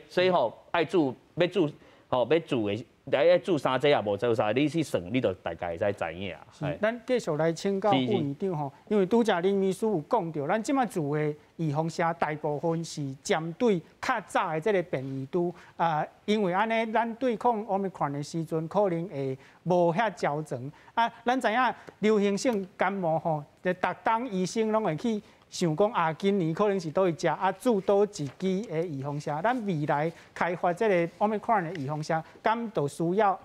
所以吼愛注欲注吼欲注的。來注三劑也無做啥，你去算，你就大概會使知影。是，咱繼續來請教副院長吼，因為拄才林醫師有講著，咱這擺注的預防射大部分是針對較早的這個變異株啊，因為按呢，咱對抗 Omicron 的時陣可能會無遐周全啊。咱知影流行性感冒吼，逐冬醫生攏會去想講啊，今年可能是佗位食啊注佗一支的預防射，咱未來開發這個 Omicron 的預防射，敢就需要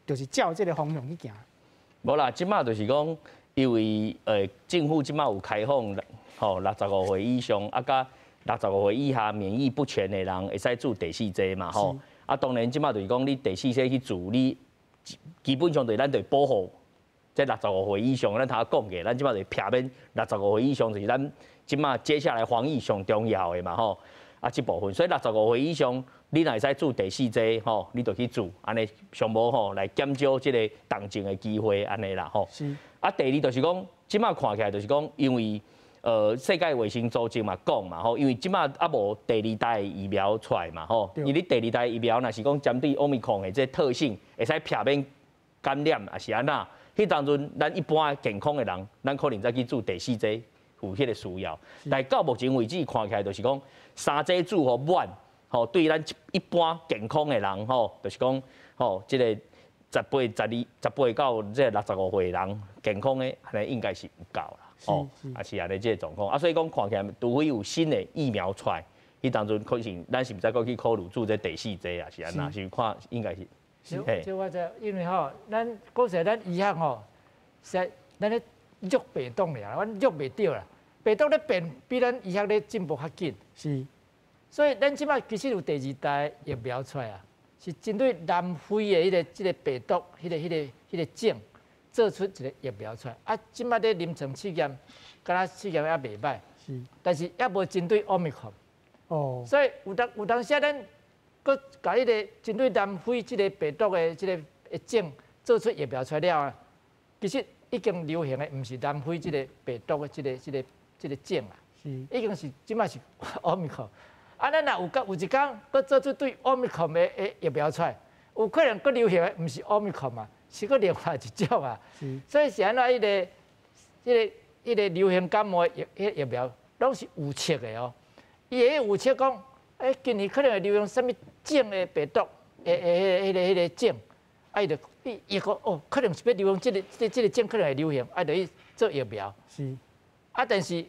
就是照這個方向去行？無啦，這擺就是講，因為政府這擺有開放吼，65歲以上啊，佮65歲以下免疫不全的人會使注第四劑嘛吼。啊，當然這擺就是講，你第四劑去注，你基本上就是咱就保護這65歲以上，咱頭講過，咱這擺就避免65歲以上，就是咱這擺接下來防疫上重要的嘛吼。啊，這部分，所以65歲以上，你若會使注第四劑吼，你就去注，按呢上無吼來減少這個重症的機會，按呢啦吼。啊，第二就是講，這擺看起來就是講，因為世界衛生組織嘛講嘛吼，因為這擺猶無第二代疫苗出來嘛吼，因為你第二代疫苗若是講針對 Omicron 的這個特性，會使避免感染，抑是按怎？彼當陣咱一般健康的人，咱可能再去注第四劑有彼個需要。但到目前為止看起來就是講三劑注予滿，吼對咱一般健康的人吼，就是講吼，這個18、12、18到這個65歲人健康的，按呢應該是有夠啦，吼，也是按呢這個狀況。啊，所以講看起來，除非有新的疫苗出來，彼當陣可能咱是毋使閣去考慮注這第四劑啊，是按怎？是看應該是。這我知，因為吼，咱講實在，咱醫學吼，實咱咧虐病毒爾，阮虐袂著啦。病毒咧變，比咱醫學咧進步較緊。所以咱這擺其實有第二代疫苗出來啊，是針對南非的彼個這個病毒，彼個種，做出一個疫苗出來。啊，這擺咧臨床試驗，敢若試驗猶袂䆀。但是猶無針對 Omicron。所以有當時咱閣共彼個針對南非這個病毒的這個種做出疫苗出來了啊，其實已經流行的毋是南非這個病毒的這個種啊，已經是這擺是 Omicron。啊，咱若有一工閣做出對 Omicron 的疫苗出來，有可能閣流行的毋是 Omicron 嘛，是閣另外一種啊。所以是按怎彼個流行感冒的疫苗，攏是預測的哦。伊會預測講，今年可能會流行啥物種的病毒，彼個種，啊，伊就伊講哦，可能是欲流行這個種可能會流行，啊，就去做疫苗。啊，但是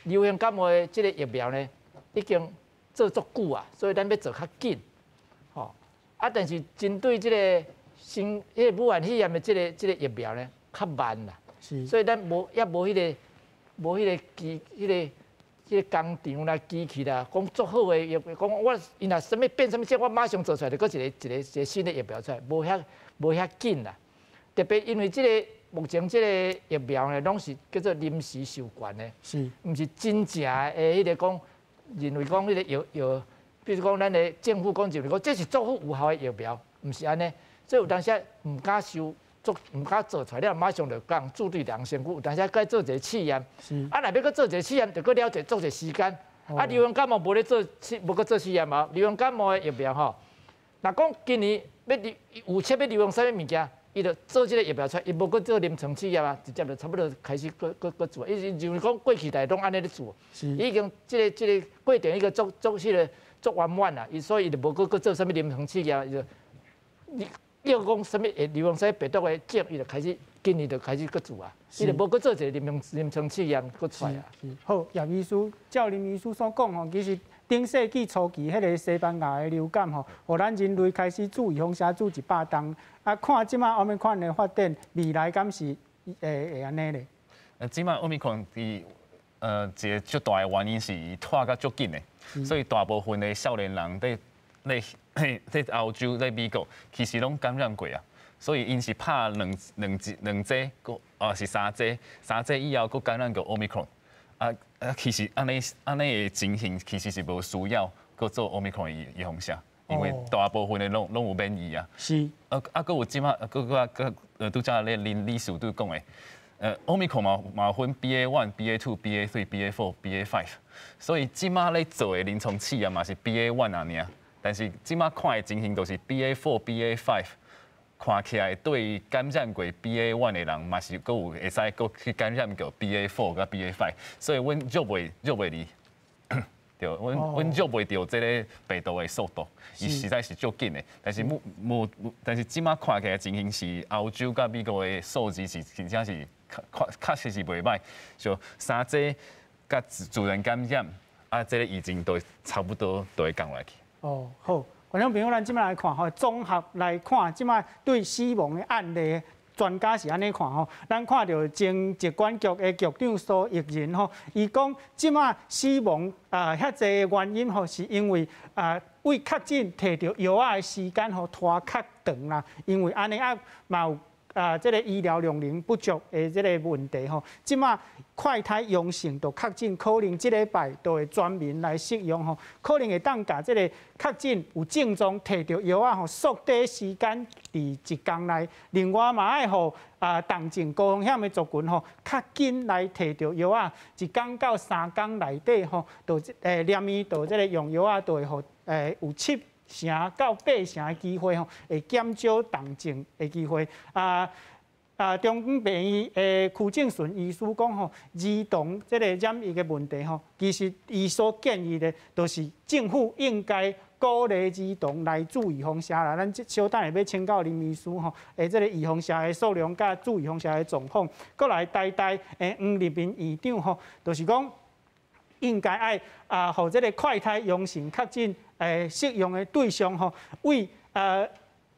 流行感冒的這個疫苗呢，已經做足久啊，所以咱欲做較緊，吼。啊，但是針對這個新、彼個武漢肺炎的這個疫苗呢，較慢啦。所以咱無猶無彼個無彼個機、彼個工廠啦、機器啦，講足好的疫苗，講我伊若啥物變啥物種，我馬上做出來，就閣一個新的疫苗出來，無遐緊啦。特別因為這個目前這個疫苗呢，攏是叫做臨時授權的，毋是真正的彼個講認為講彼個藥，比如講咱的政府講認為講這是足好有效的疫苗，毋是按呢，所以有當時毋敢收。做毋敢做出來了，馬上就共注對人身軀。有當時閣做一個試驗，啊，若欲閣做一個試驗，就閣了一做一個時間。啊，流行感冒無咧做試，無閣做試驗嘛。流行感冒的疫苗吼，若講今年欲流預測欲流行啥物物件，伊就做這個疫苗出來，伊無閣做臨床試驗啊，直接就差不多開始閣做。伊是認為講過去代攏按呢咧做，已經這個過程已經足足彼個足圓滿啦。伊所以伊就無閣做啥物臨床試驗，伊就你。要講啥物會流行啥物病毒的種，伊就開始今年就開始閣做啊，伊就無閣做一個臨床試驗閣出來啊。好，葉醫師，照林醫師所講吼，其實頂世紀初期彼個西班牙的流感吼，予咱人類開始注預防射注100冬。啊，看這馬 Omicron 的發展，未來敢是會按呢咧？這馬 Omicron 佇一個足大的原因是伊拖甲足緊的，所以大部分的少年人佇歐洲、佇美國，其實攏感染過啊，所以𪜶是拍兩劑，閣啊是三劑，三劑以後閣感染過 Omicron，啊，其實按呢的情形其實是無需要閣做 Omicron 預防射，因為大部分的攏有免疫啊。啊，閣有這馬，閣拄才咧林理事長講的，Omicron 嘛分 BA1、BA2、BA3、BA4、BA5，所以這馬咧做的臨床試驗嘛是 BA1 爾爾。但是這馬看的情形都是 BA4、BA5，看起來對感染過 BA1 的人嘛是閣有會使閣去感染著 BA4 佮 BA5，所以阮捉袂離，對，阮捉袂著這个病毒的速度，伊實在是足緊的。但是目目，但是這馬看起來情形是歐洲佮美國的數字是真正是確實是袂䆀，就三劑佮自然感染，啊，這个疫情都差不多都會降落去。哦，好，觀眾朋友，咱這馬來看吼，綜合來看，這馬對死亡的案例，專家是按呢看吼。咱看著前疾管局的局長蘇益仁吼，伊講這馬死亡啊遐濟的原因吼，是因為啊為確診提著藥仔的時間吼拖較長啦，因為按呢啊嘛有啊這個醫療量能不足的這個問題吼。這馬快篩陽性就確診，可能這禮拜就會全民來適用吼，可能會當共這個確診有症狀提著藥仔吼，縮短時間佇一工內。另外嘛愛予啊重症高風險的族群吼，較緊來提著藥仔，一工到3工內底吼，就連伊就這個用藥仔，就會予有7成到8成的機會吼，會減少重症的機會啊。啊，中央病院的區正順醫師講吼，兒童這個染疫的問題吼，其實伊所建議的，就是政府應該鼓勵兒童來注預防射啦。咱小等下欲請教林醫師吼，這個預防射的數量佮注預防射的狀況，閣來台大的黃立民院長吼，就是講應該愛啊，予這個快篩陽性確診適用的對象吼，為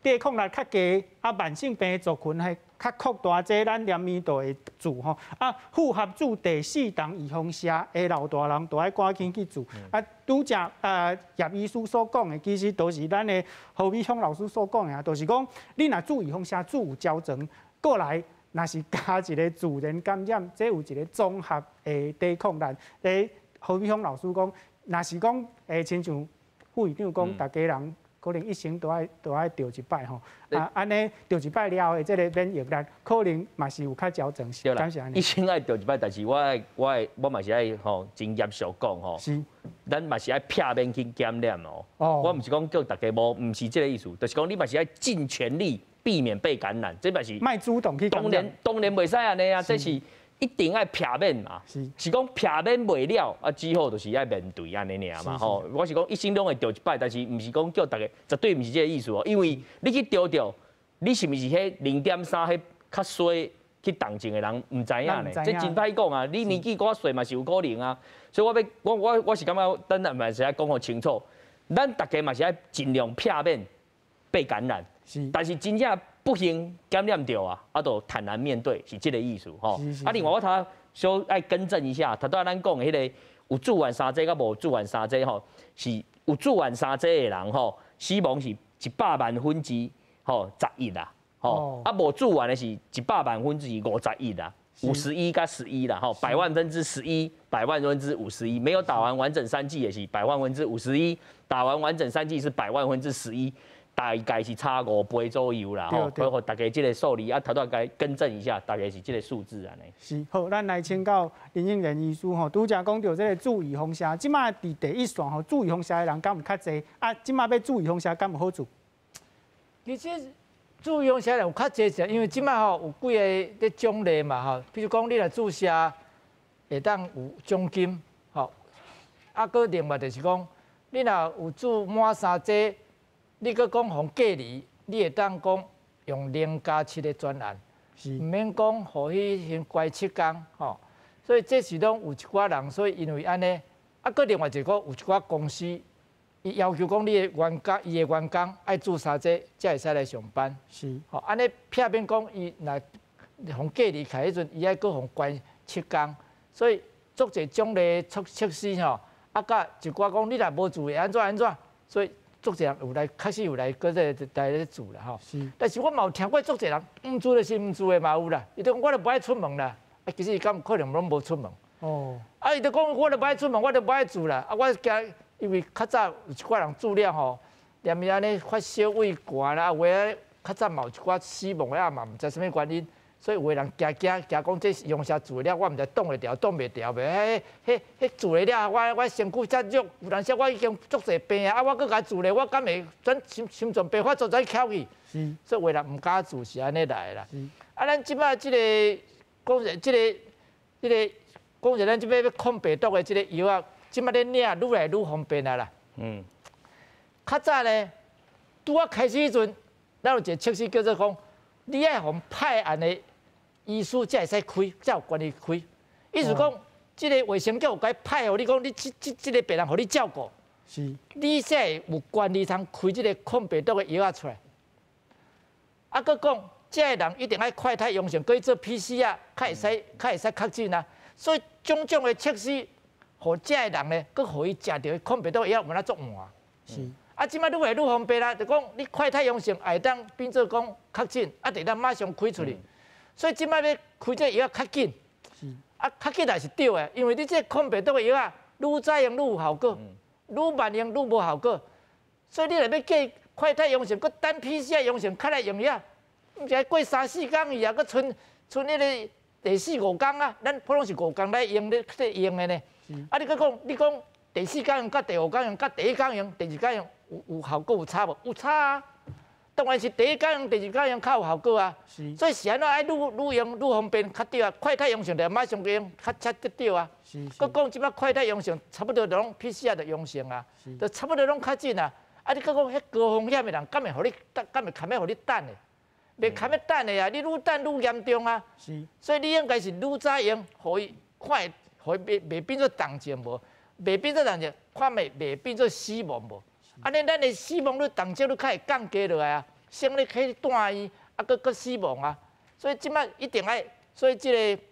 抵抗力較低啊慢性病的族群係較擴大，這咱連綿都會注吼。啊，符合注第四筒預防射的老大人，都愛趕緊去注。啊，拄才啊葉醫師所講的，其實都是咱的何美鄉老師所講的啊，就是講你若注預防射注有療程，過來若是加一個自然感染，這有一個綜合的抵抗力。這何美鄉老師講，若是講親像副院長講，逐家人可能一生都愛著一擺吼，啊，按呢著一擺了後的這個免疫力，可能嘛是有較矯正。對啦，一生愛著一擺，但是我嘛是愛吼真嚴肅講吼。咱嘛是愛避免去感染哦。我毋是講叫大家無，毋是這個意思，就是講你嘛是愛盡全力避免被感染，這嘛是。莫主動去感染。當然袂使按呢啊，這是一定愛避免嘛。是講避免袂了，啊，只好就是愛面對按呢爾嘛吼。我是講一生攏會著一擺，但是毋是講叫大家絕對毋是這個意思哦。因為你去著著，你是毋是彼0.3彼較衰去重症的人，毋知影呢。這真歹講啊！你年紀較細嘛是有可能啊。所以我欲我我我是感覺，等下嘛是愛講予清楚，咱逐家嘛是愛盡量避免被感染。但是真正不幸感染著啊，啊，就坦然面對，是這個意思吼。啊，另外我頭小愛更正一下，頭拄仔咱講的彼个有注完三劑佮無注完三劑吼，是有注完三劑的人吼，死亡是100萬分之11啦，吼，啊無注完的是100萬分之51啦，51佮11啦，吼，百萬分之十一，百萬分之五十一，沒有打完完整三劑也是百萬分之五十一，打完完整三劑是百萬分之十一。大概是差5倍左右啦，吼，所以予大家這个數字啊，頭拄仔更正一下，大概是這个數字按呢。是，好，咱來請教林映蓮醫師吼，拄才講著這个注預防射，這馬佇第一線吼，注預防射的人敢有較濟？啊，這馬欲注預防射敢有好處？其實注預防射人有較濟是，因為這馬吼有幾个咧獎勵嘛吼，比如講你若注射會當有獎金，吼，啊，閣另外就是講，你若有注滿三劑。你閣講予隔離，你會當講用0+7的專案，毋免講予彼先關7工吼。所以這是攏有一寡人，所以因為按呢，啊，閣另外一個有一寡公司，伊要求講你的員工，伊的員工愛注三劑，才會使來上班。是，吼，按呢避免講伊若予隔離起來彼陣，伊愛閣予關7工，所以足濟獎勵措措施吼，啊，佮一寡講你若無注會按怎按怎，所以。足濟人有來，確實有來，閣這來咧注啦吼。是。但是我嘛有聽過足濟人毋注就是毋注的嘛有啦。伊就講我就無愛出門啦。啊，其實伊敢有可能攏無出門。哦。啊，伊就講我就無愛出門，我就無愛注啦。啊，我驚，因為較早有一寡人注了吼，連伊按呢發燒畏寒啦，有的較早嘛有一寡死亡的啊嘛，毋知啥物原因。所以有的人驚驚驚講這用啥注了，我毋知擋會牢擋袂牢袂。彼彼彼注了，我身軀遮弱，有當時我已經足濟病啊，啊我閣共注咧，我敢會轉心臟病發作轉翹去？是。所以有的人毋敢注是按呢來啦。是。啊，咱這擺這个講者這个這个講者咱這擺欲抗病毒的這个藥啊，這擺咧領愈來愈方便啊啦。較早呢，拄仔開始彼陣，咱有一个測試叫做講，你愛予派案的醫師才會使開，才有權利開。意思講，這个衛生局有共派予你講，你這個病人予你照顧，你才會有權利通開這个抗病毒的藥仔出來。啊，閣講，這个人一定愛快篩陽性，閣去做 PCR，較會使確診啊。所以種種的測試，予這个人呢，閣予伊食著抗病毒的藥，有哪足換。啊，這擺愈來愈方便啦，就講你快篩陽性，會當變做講確診，啊，就當馬上開出去。所以這擺欲開這个藥仔較緊，啊，較緊也是對的，因為你這個抗病毒的藥仔，愈早用愈有效果，愈慢用愈無效果。所以你若欲計快篩陽性，閣等 PCR 陽性，較來用藥，毋是愛過三四工去啊，閣賰賰彼个第四五工啊，咱普通是五工來用咧，咧用的呢。啊，你閣講，你講第四工用，佮第五工用，佮第一工用，第二工用，有效果有差無？有差啊！當然是第一工用，第二工用較有效果啊。所以是按怎愛愈愈用愈方便較對啊，快篩陽性就馬上用較才對啊。閣講這擺快篩陽性，差不多就攏 PCR 就陽性啊，就差不多攏確診啊。啊，你閣講彼高風險的人，敢會予你等？敢會堪欲予你等的？袂堪欲等的啊！你愈等愈嚴重啊。所以你應該是愈早用，予伊看會，予伊袂變做重症無？袂變做重症，看袂袂變做死亡無？按呢，咱的死亡率、重症率較會降低落來啊，省咧去住院，啊，閣死亡啊。所以這擺一定愛，所以這个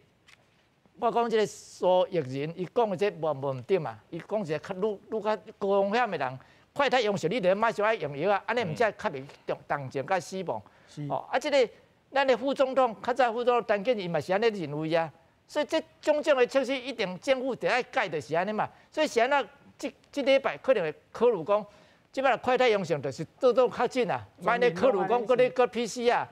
我講這个蘇益仁，伊講的這無毋對嘛？伊講一个較愈愈較高風險的人，快篩陽性，你著馬上愛用藥啊，按呢毋才較袂重症佮死亡。哦，啊，這个咱的副總統，較早副總統陳建仁嘛是按呢認為啊。所以這種種的測試一定政府著愛改，就是按呢嘛。所以是按怎？這這禮拜可能會考慮講。這擺快篩陽性就是做做確診啊，莫咧考慮講閣咧閣 PCR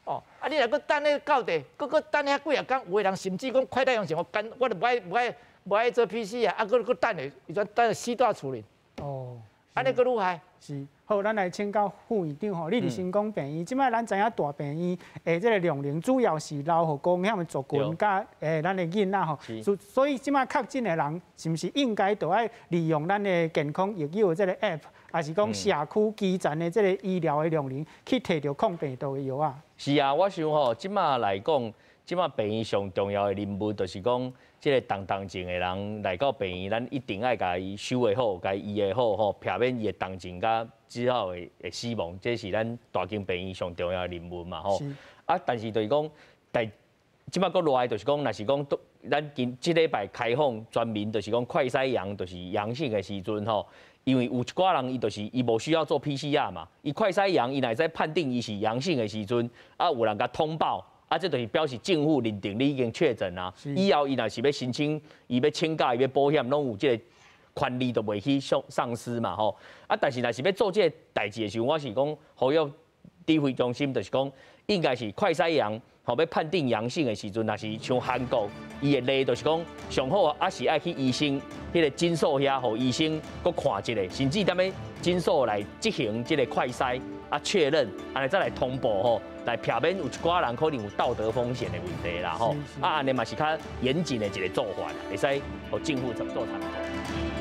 哦，啊你若閣等咧到底，閣等遐幾仔工，有的人甚至講快篩陽性，我干我就無愛無愛無愛做 PCR，啊閣閣等咧，伊陣等死蹛厝裡。哦，按呢閣愈害。是，好，咱來請教副院長吼，你佇成功病院，這擺咱知影大病院的這个量能主要是留予高風險的族群佮咱的囡仔吼，所以這擺確診的人，是毋是應該都愛利用咱的健康益友的這个 App，還是講社區基層的這个醫療的量能去提著抗病毒的藥啊？是啊，我想吼，這擺來講，這擺病院上重要的任務就是講，這个重重症的人來到病院，咱一定愛共伊收會好，共伊醫會好吼，避免伊的重症佮之後會死亡，這是咱大間病院上重要的任務嘛吼。啊，但是就是講，但這擺閣落來就是講，若是講咱今這禮拜開放全民，就是講快篩陽，就是陽性的時陣吼。因為有一寡人伊就是伊無需要做 PCR 嘛，伊快篩陽，伊若會使判定伊是陽性的時陣，啊有人共通報，啊這就是表示政府認定你已經確診啊。以後伊若是欲申請，伊欲請假，伊欲保險，攏有這個權利，就袂去喪失嘛吼。啊，但是若是欲做這個代誌的時候，我是講呼籲指揮中心，就是講應該是快篩陽，吼欲判定陽性的時陣，若是像韓國，伊的例就是講上好啊是愛去醫生彼個診所遐，予醫生閣看一下，甚至踮咧診所來執行這個快篩啊確認，按呢再來通報吼，來避免有一寡人可能有道德風險的問題啦吼。啊，按呢嘛是較嚴謹的一個做法，會使予政府怎做參考。